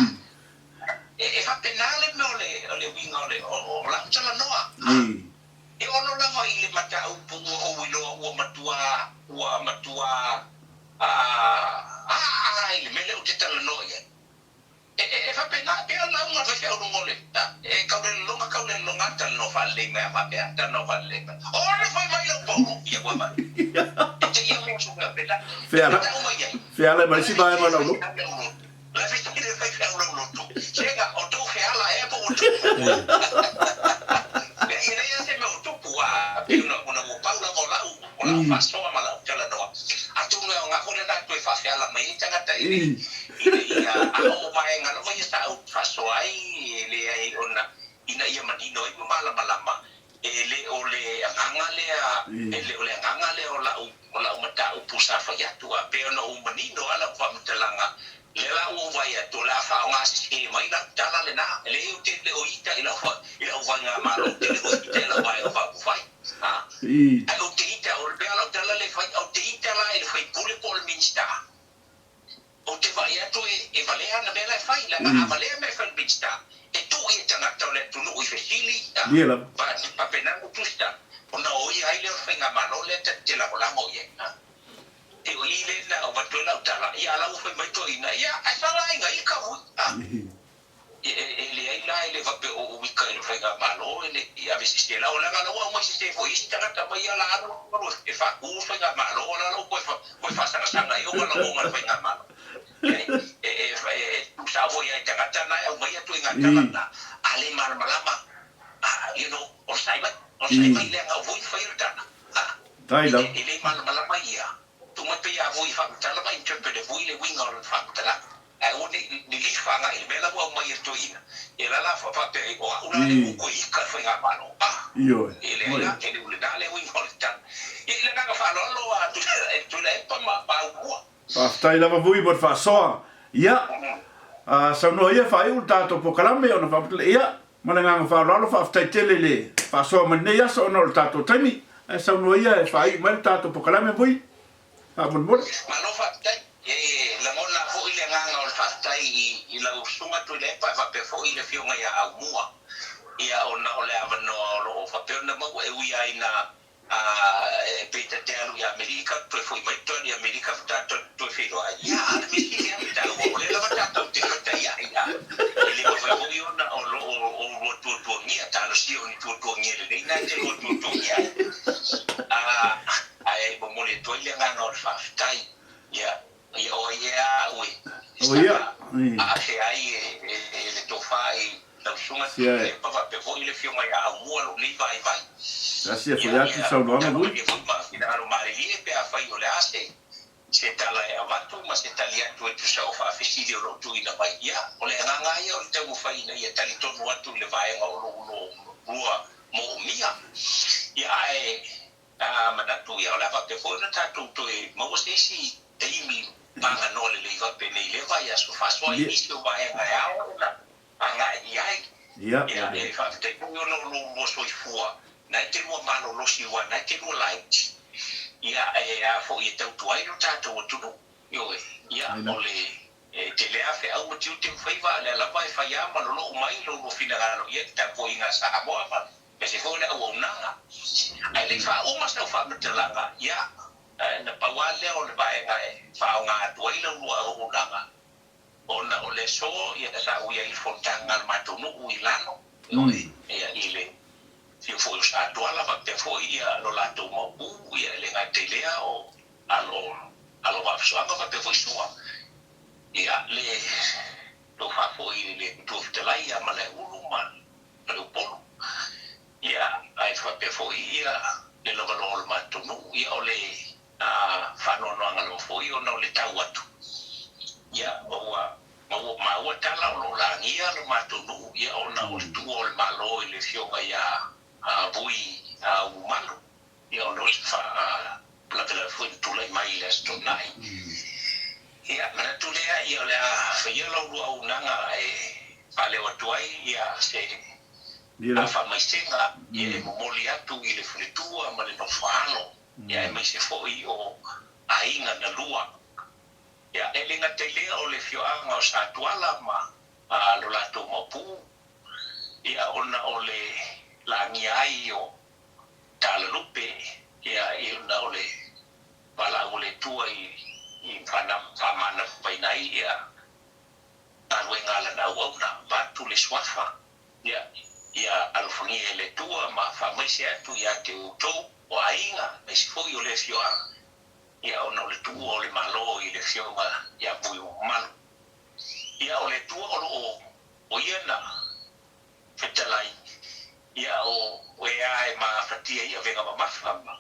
E faapena le mea o le o le uiga o le o lau talanoa. A! E ono lava i le mataupu ua ou iloa ua matua ua matua aa i le mea lea ou te talanoa i ai. E, e, e faapena, e pei o le lauga a le faifeau luga o le, a, e kau le lologa, kau le lologa, talanoa faalelei mai a faapea, talanoa faalelei mai. Ono fai mai lau paulu, ia ua mai. E te ia mo su faapena. Feala, E tau mai ai. feala ma le isi vaega o lau lotu. La fesili le faifeau lau lotu, Sega, o tou feala ea po ua tupu? Leai, e leai lava se mea o tupu, a pei ona, ona ua pau lava o lau, o lau faasoa ma lau talanoa. Atonu e aoga foi lena e toe faafeala mai ai tagata i le, i le, ia, a o vaega lava ia sa ou faasoa ai, e leai ona, ina ia manino ai ma malamalama, e le o le agaga lea, e le o le agaga lea o lau, o lau mataupu sa fai atu, a pei ona ou manino lava lau faamatalaga, lea la ua ou vaai atu, o le a faaaoga sese mai lau tala lena. E leai ou te le o ita i lau, i lau faigamalo, ou te le o ita i lau Vaega Faaupufai. A, ae ou te ita, o le mea lau tala lea e fai, ou te ita la i le sui usufono po o le Minisita. Ou te vaai atu e valea ana mea la e fai, leaga a valea mea e fai e le Minisita, e tuu ia tagata o le atunuu i fesili, a, faapena ona tusi tala, ona o ia ai lea o le faigamalo lea ta te lagolago i ai, a. E o i lena e avatu ai lau tala, ia a la ua fai mai toeaina, ia, ae sala aiga ika hui, a. E leai la, e le faapea o ou ika i le faigamalo e le i ave sese la, leaga la ua aumai sese foi isi tagata mai ia la alu alu e faaku le faigamalo la la ua toe faasagasaga ai ou alaoga i le faigamalo. Leai, e e tuusao foi lava i tagata na e aumaia ituaiga tala na, a le malamalama, you know, onosai mai, onosai mai leaga o voi fai o le tala, e le malamalama ia. Tuu mai pei a voi faamatala ma interpret e voi le uiga o lana faamatalaga. Ae aua ne i lilifa agai i le mea la ua aumai e le toeaina, ia la la faapea ai, o au la lea ua toe ika i le faigamalo. A! Ioe. E leai la, e le o lena le uiga o le tala. Ia, i le agaga faaaloalo a Tuilaepa ma Aumua. Faafetai lava Vui mo le faasoa. Ia, a saunoa ia faaiu le tatou polokalame ona faapea, ia, ma le agaga faaaloalo faafetai tele i le faasoa mai lenei aso ona o le tatou taimi. Ae saunoa ia e faaiu mai le tatou polokalame Vui. Faamolemole. Malo faafetai. E lagona foi le agaga o le faafetai i lau Susuga Tuilaepa e faapea foi le Afioga ia Aumua ia ona o le avanoa o lo o faapea ona maua e ui ai ina e pei ta te alu i Amerika toe foi mai toe alu i Amerika faatoa toe feiloai. Ia a o le mea sili lava ona taua o lea lava tatou te fetaiai a e le mafai foi ona o lo o oulua tuatuagia talosia o ni tuatuagia lelei na e te lua tuatuagia ai. A. Ae momoli atu ai le agaga o le faafetai ia ia oe ea au e saga aafia ai e le tofa i lau susuga Tuilaepa faapea foi le afioga ia Aumua lou nei vaivai. Ia ia talosia foi ma finagalo malilie pe afai o le a se se tala e avatu ma se tali atu e tusa o faafesili o lo o tuuina mai. Ia o le agaga lava ia o le taumafai ina ia talitonu atu i le vaega o lo o lua moomia. Ia ae A manatu ia o le a faapea foi ona tatou toe maua se isi taimi maganoa lelei faapenei i lea vaiaso, faasoa i nisi o vaega e ao ona agai i ai. Ia, e faafetai foi ona o lou lua soifua, na e te lua malolosi aua na e te lua laiti. Ia, e a foi e tautua ai lo tatou atunuu. Ioe, ia, o le E tele a feau ma tiute o faiva, a o lea lava e fai a ma lolou mai lo lua finagalo i ai le tapuaiga a Samoa ma aemaise foi o le auaunaga. Ae le i faauma sau faamatalaga, ia, na pau lava lea o le vaega e faaaoga atu ai lau lua auaunaga. Ona o le aso ia sa ou i ai i le fonotaga a le matou nuu i lalo, ioe, ia i le afio foi o Satuala faapea foi ia lo latou maopu, ia e le gata i lea o alo alo Vaafusuaga faapea foi Sua, ia le tofa foi i le Matua Fetalai ia Malaeulu ma le Upolu, ia ae faapea foi ia le lavaloa o le matou nuu, ia o le faanoanoaga lava foi ona o le tau atu, ia, ua maua tala o lo o lagia lo matou nuu, ia, ona o le tuua o le Malo i le afioga ia Vui Umumalu, ia, ona o se faalavelave foi na tulai mai i le Aso Toonai. Ia, manatu lea, ia, o le a faia la ulua auaunaga e faaleo atu ai, ia, se faamaisega, ia, e momoli atu i le faletua ma le nofoaalo. ia aemaise foi o aiga na lua. Ia, e le gata i lea o le afioaga o Satuala ma lo latou maopu, ia ona o le lagia ai o Talalupe, ia ona o le valaau a le Atua i faamanavaina ai ia galuega a lana auauna, vaeatu le suafa. Ia, ia alofagia e le Atua ma faamaise atu ia te outou, o aiga, aemaise foi o le afioaga, ia, ona o le tuua o le Malo i le Afioga ia Buiumamalu. Ia, o le Atua o lo o, o Ia na fetalai, ia, o e a e maafatia i avega mamafa ma,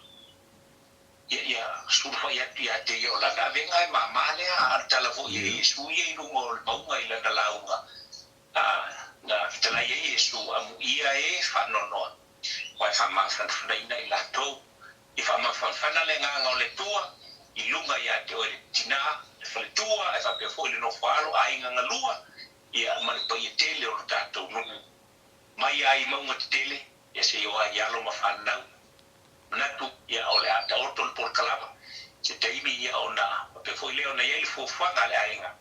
ia, ia sulufai atu ia te Ia, o Lana avega e mama lea, a o le tala foi a Iesu ia i luga o le mauga i Lana lauga, A na fetalai ai Iesu, Amuia e faanoanoa, aua e faamafanafanaina i latou. I faamafanafana le agaga o le Atua i luga ia te oe le tina, le faletua, ae faapea foi le nofo alo, aiga galua, ia, ma le paia tele o lo tatou nuu. Mai ai i mauga tetele, ia seia o ai i alo ma fanau. Manatu, ia, o le a taoto le polokalama se taimi, ia, ona faapea foi lea ona i ai le fuafuaga a le aiga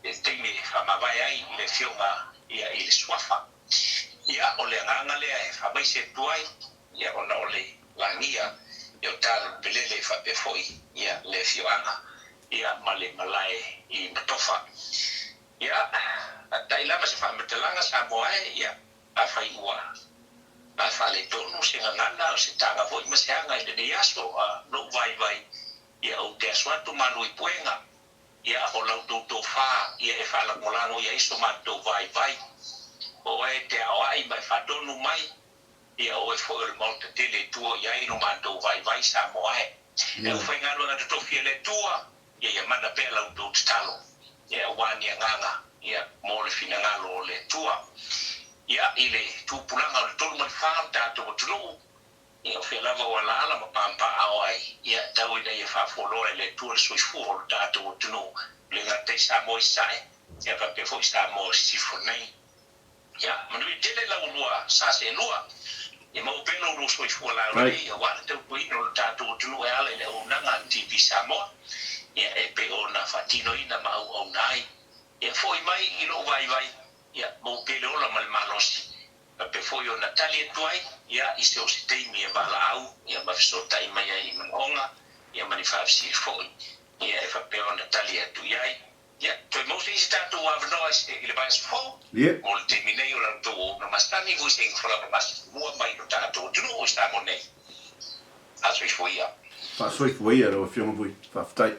i le taimi e faamavae ai i le afioga, ia, i le suafa. Ia, o le agaga lea e faamaise atu ai, ia, ona o le lagia, ia, o Talapelele faapea foi, ia, le afioaga, ia, ma le malae i Matofa. Ia, tai lava se faamatalaga Samoa e, ia, Afai ua faaletonu se gagana, o se taga foi ma se aga i lenei aso, a lou vaivai, ia ou te aso atu malu i puega, ia o la outou tofa, ia e faalagolago i ai so matou vaivai. O oe e te aoai ma e faatonu mai, ia o oe foi o le Maota tele e tua i ai lo matou vaivai Samoa e. E aufaigaluega totofi e le Atua, ia ia mana pea la outou tatalo, ia aua ni agaga, ia mo le finagalo o le Atua. Ia, i le tupulaga o le 34 o le tatou atunuu, ia o fea lava o alaala ma pampaao ai, ia tau ina ia faafualoa e le Atua le soifua o le tatou atunuu, le gata i Samoa i Sasae, ia faapea foi Samoa i Sisifo nei. Ia, manuia tele la ulua sa seelua, ia maua pea lo ulua soifua laulelei aua le tautuaina o le tatou atunuu e ala i le auaunaga a le TV Samoa, ia e pei ona faatinoina ma auauna ai. Ia foi mai i lou vaivai, ia maua pea le ola ma le malosi, faapea foi ona tali atu ai, ia, i so o se taimi e valaau, ia ma fesootai mai ai i manaoga, ia ma ni faafesili foi, ia e faapea ona tali atu i ai. Ia, toe maua se isi tatou avanoa i le vaiaso fou, mo le taimi nei o la outou auauna masani voi se folau masani mai lo tatou atunuu i Samoa nei. Faasoifua ia. Faasoifua ia lau Afioga Vui. Faafetai.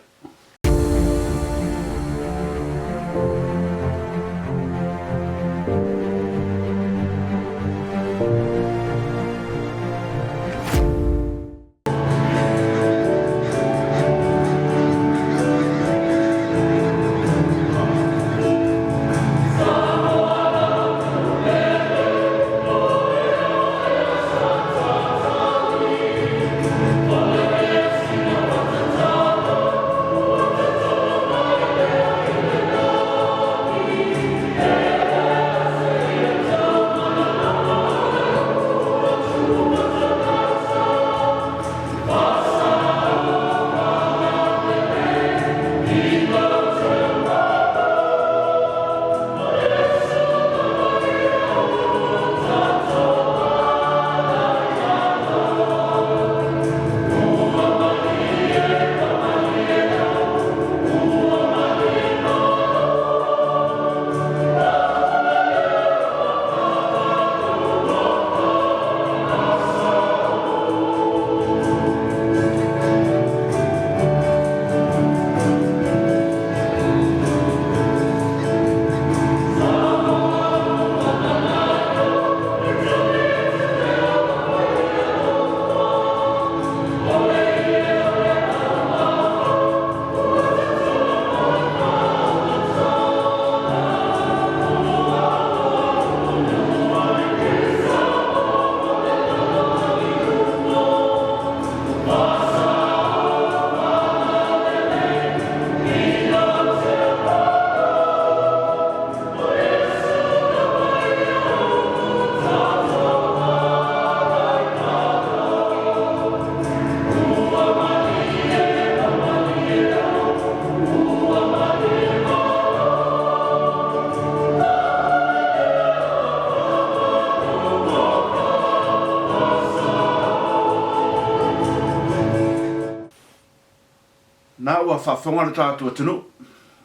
Na ua faafofoga lo tatou atunuu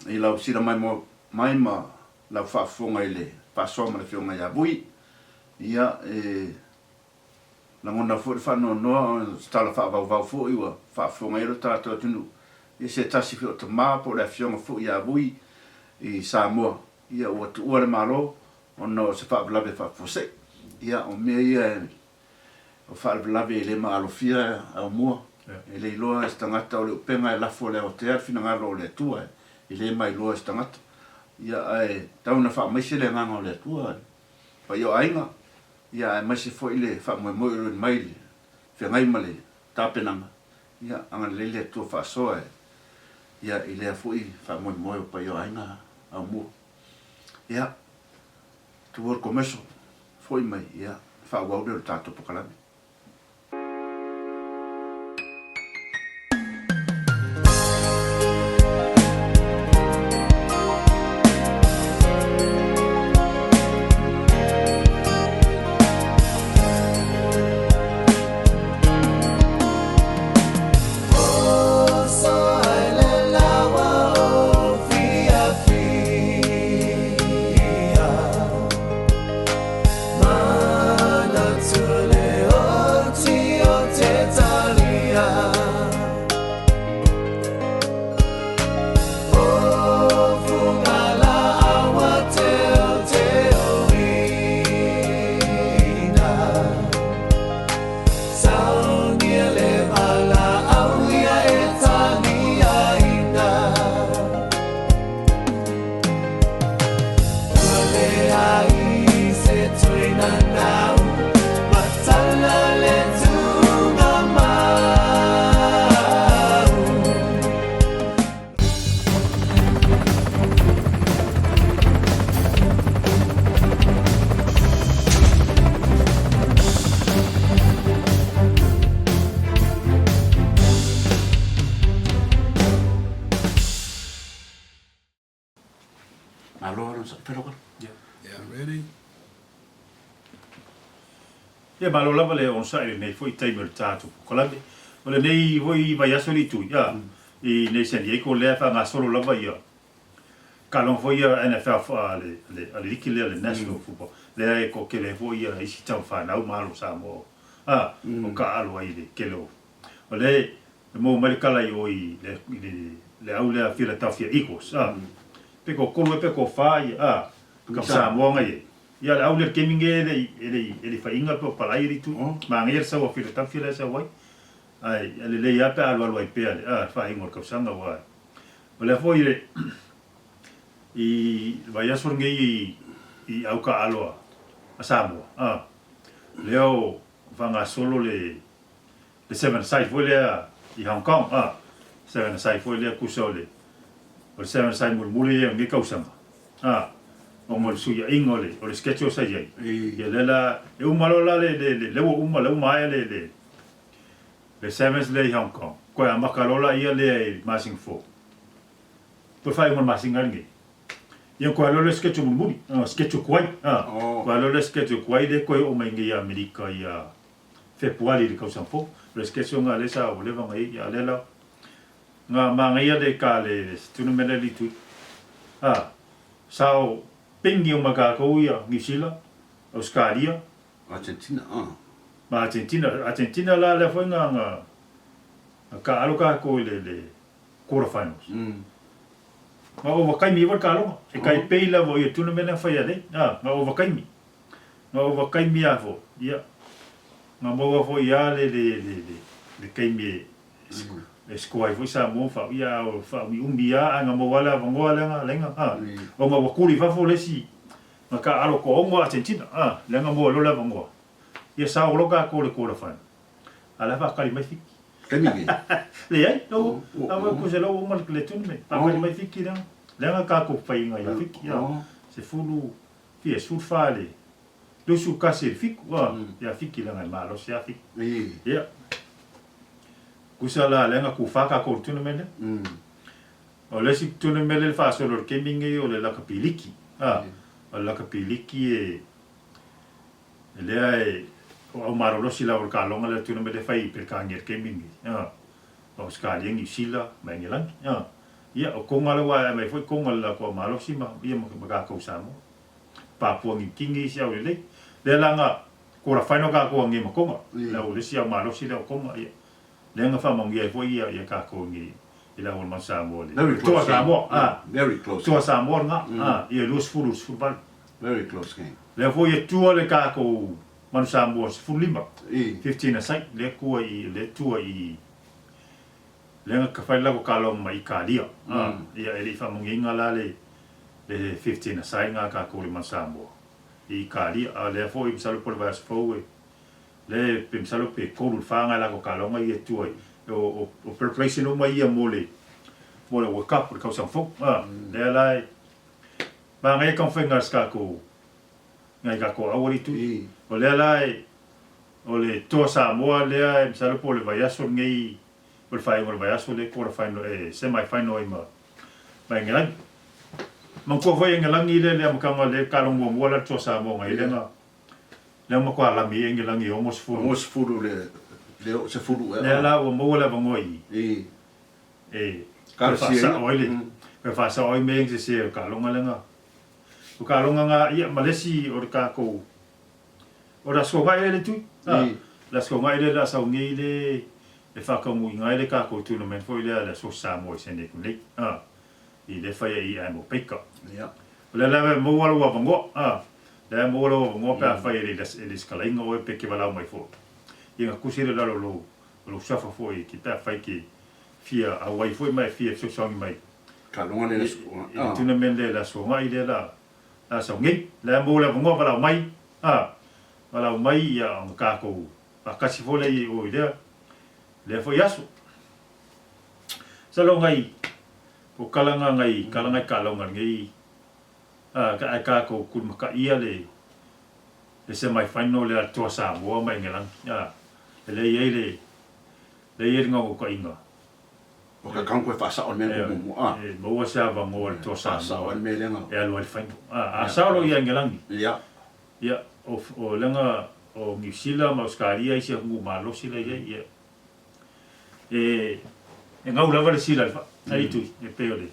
i lau sila maimoa mai ma lau faafofoga i le faasoa ma le Afioga ia Vui. Ia, e lagona foi le faanoanoa ona o se tala faavauvau foi ua faafofoga i ai lo tatou atunuu i se tasi foi o tama po o le Afioga foi ia Vui i Samoa, ia ua tuua le Malo ona o se faalavelave faafuasei. Ia, o mea ia e O faalavelave e le maalofia aumua, e le iloa e se tagata o le upega e lafo i le aotea le finagalo o le Atua, e le mailoa e se tagata. Ia, ae tau ina faamaise le agaga o le Atua i le paia o aiga, ia aemaise foi le faamoemoe o lo mai le feagai ma le tapenaga, ia agalelei le Atua faasoa ia i lea foi faamoemoe o paia o aiga aumua. Ia, tuua le commercial. Foi mai, ia, faaauau lea o le tatou pokalame. Malo lava onosai felokalo. Yeah, ready? Ia malo lava le onosai i lenei foi taimi o le tatou pokalame. O lenei foi vaiaso le itui, a, i nei San Diego lea e faagasolo lava ia taaloga foi ia NFL a le, a le liki lea le National Football, lea e toatele ai foi ia isi tamafanau ma alo o Samoa a, o taaalo ai i le tele o, o lea e maua mai le tala i o i le, i le, le au lea Philadelphia Eagles a, pe toatolu ea pe toafa ia a, tama Samoa na i ai. Ia le au lea i le taimi nei e le i, e le i, e le i faiina pe o palai le itu, manaia le sau a Philadelphia lea e sau ai, ae lelei lava pe a alualu ai pea le, a, le faaiuga o le tausaga aua O lea foi e i le vaiaso lenei i au taaalo a Samoa, a, lea o faagasolo le le seven side foi lea i Hong Kong, a, seven side foi lea tusa o le o le seven side mulimuli ia o lenei tausaga, a, ona o le suiaiga o le o le schedule sa i ai, ia lea la e uma loa la le le lea ua uma lea ua maea le le Le Sevens lea i Hong Kong, koe amata loa laia lea i masina fou. Toe faaiuga o le masina lenei. Ia koe alu le schedule mulimuli, schedule tuai, koe alu le schedule tuai lea koe oo mai nei i Amerika ia Fepuari i le tausaga fou. O le schedule lena lea sa ua leva ona i ai, a o lea la na manaia le ka le tournament lea i Tui. Sa o peni uma e tatou ia Niu Sila, Ausetalia, Argentina, ah. Ma Argentina, Argentina la lea foi na na na taaalo tatou i le le quarter finals. Na ova taimi ai foi le taaloga. E tai pei lava o ia tournament lea na fai nei, ah, na ova taimi. Na ova taimi lava foi, ia, na maua foi lava le le le le le taimi e e score ai foi Samoa ma faauu, ia a o faaumiumi lava ae na maua lava le avanoa lea na laina, ah, ona ua tuli i fafo le isi Na taaalo toaono a Argentina, a, lea na maua loa le avanoa, ia sao loa tatou i le quarter final. A o la e faatali mai Fiti. Taimi nei? Leai, la ua, la ua tusa la ua uma le tournament. Faatali mai Fiti lea, lea na tatou faiga ia Fiti, a, 10, fia, 14 i le 21 i le 7, a, ia Fiti leaga e malosi lava Fiti. Ia, tusa la lea na tufa tatou i le tournament lea. O le isi tournament lea e faasolo i le taimi lenei o le lakapi liki. A, o le lakapi liki e, lea e, o au malolosi lava o le taaloga lea tournament lea e fai i Peretania i le taimi lenei. A. ma Ausetalia, Niu Sila ma Engelani. A, ia, o Konga lea ua aeae mai foi Konga i le latou aumalosi ma, ia, ma tatou Samoa. Papua Niu Kini isi au lelei. Lea la na quarter final tatou anei ma Konga, le au, le isi aumalosi lea o Konga, ia. Lea na faamanuia ai foi ia, ia tatou i i le au o le Manu Samoa i le Toa Samoa, a. Very close. Toa Samoa lena, a, ia 20 i le 18. Very close game. Lea foi e tua le tatou Manu Samoa 15, 15 a side, lea tua i, lea tua i, lea na fai le latou kalaoga ma Ikalia, a, ia e le i faamanuiaina la le, le 15 a side na a tatou i le Manu Samoa i Ikalia, a lea foi masalo po o le vaiaso fou e, lea pe masalo pe 3 i le 4 nai latou kalaoga ia e tua i, o, o, o preparation uma ia mo le, mo le World Cup i le tausaga fou, a, lea la e, manaia taumafaiga a si tatou nai tatou aua le itu. O lea la e, o le Toa Samoa lea e masalo po o le vaiaso lenei, o le faaiuga o le vaiaso lea quarter final, e semi final ai ma, ma Engelani. Manatua foi Engelani lea le amataga lea kalo muamua la le Toa Samoa na i ai lea na, lea na matua lami ai Engelani e 60. 60 le, le 10 ea. Lea la ua maua le avanoa i i. E toe faasao ai le, toe faasao ai mea ia na sese o le kaloga lea na, O ka longa nga ia ma le isi o le kakou o le aso ngai le tui a le aso ngai le la sau nei le e whakaungu ngai le kakou tournament foi lea le aso Samoa i San Diego nei a i le whaia i Amo Baker. O le lava e maua lau avanoa a le maua lau avanoa pe a whai e le e le skalainga oe pe ke walau mai foi. Ia nga kusi le lalo lou lou suafa foi ki pe a whai ke fia auai foi ma e fia fesoasoani mai. Ka longa le aso I le tournament lea i le aso ngai lea la la sau nei. La maua le avanoa valaau mai a valaau mai ia ona tatou faatasi foi lea i o i lea lea foi aso. Masalo ngai o kala nga ngai kala ngai kalonga lenei a ka ai tatou kulimakaia le le semi final lea a le Toa Samoa ma Engelani a e lea i ai le lea i ai le gaugaukainga. O ka kaunku e faasao le mea muamua a. E maua se avanoa i le Toa Samoa e alu ai le final. A sao loa ia Engelani. Ia. Ia, o leaga o Niu Sila ma Ausetalia isi atunuu malosi la i ai, ia. E gau lava le sila i le faa, ai tui, e pei o le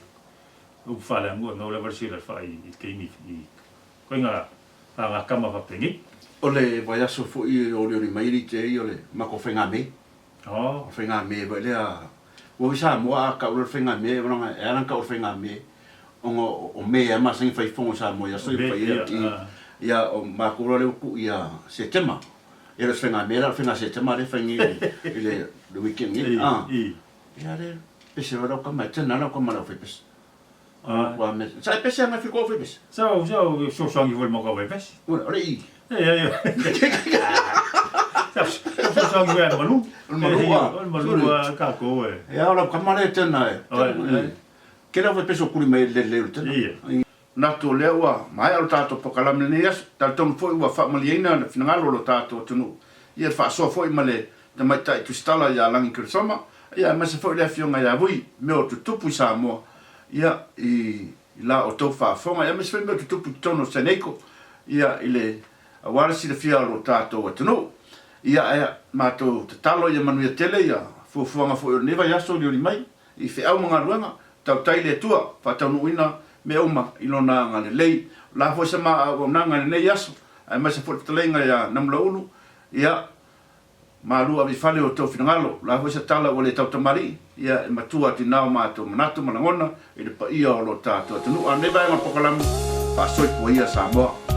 upu faaleaganuu, e gau lava le sila i le faa i le taimi i koiga a ngā tama faapenei. O le vaiaso foi o olioli mai alii te ai o le matou faigamei. O le faigamea foi lea, ua i Samoa a tau loa le faigamea, e ala ona tau o le faigamea, ona o me a masani fai fono i Samoa i aso ia fai ai, ia o matou loa lea ua tuu ia Setema, e le o se faigamea la o le faiga Setema lea e fai nei i le weekend nei, a, ia lea pese loa lau tama, e tena lau tama i le aufaipese. Sa e pese ana whiko au pese. Sa au sa au fesoasoani foi i le matou au pese. O le i. E ai. Sa fesoasoani foi ia le malu. O le malu a. O le malu a tatou e. Ia o lau tama lea e tena e. Tele au pese o kuli mai le lelei o le tena. Ia. Manatu o lea ua maea lo tatou polokalame i lenei aso. Talitonu foi ua faamalieina le finagalo o lo tatou atunuu ia le faasoa foi ma le tamaitai Tusitala ia Lagi Keresoma, ia aemaise foi le afioga ia Vui, mea o tutupu i Samoa, ia i la outou faafofoga, ia aemaise foi mea o tutupu i totonu o Seneiko, ia i le aua le silafia o lo tatou atunuu. Ia ae matou tatalo ia manuia tele ia fuafuaga foi o lenei vaiaso olioli mai i feau ma galuega, tautai le Atua, faataunuuina mea uma i Lona agalelei. O le a foi sa ma auaunaga i lenei aso, aemaise foi le fetalaiga ia Namulaulu, ia Malu ave i fale o outou finagalo, o le a foi se tala ua le tautamalii, ia e matua atu i na o matou manatu ma lagona i le paia o lo tatou atunuu. A o lenei vaega o le polokalame, faasoifua ia Samoa.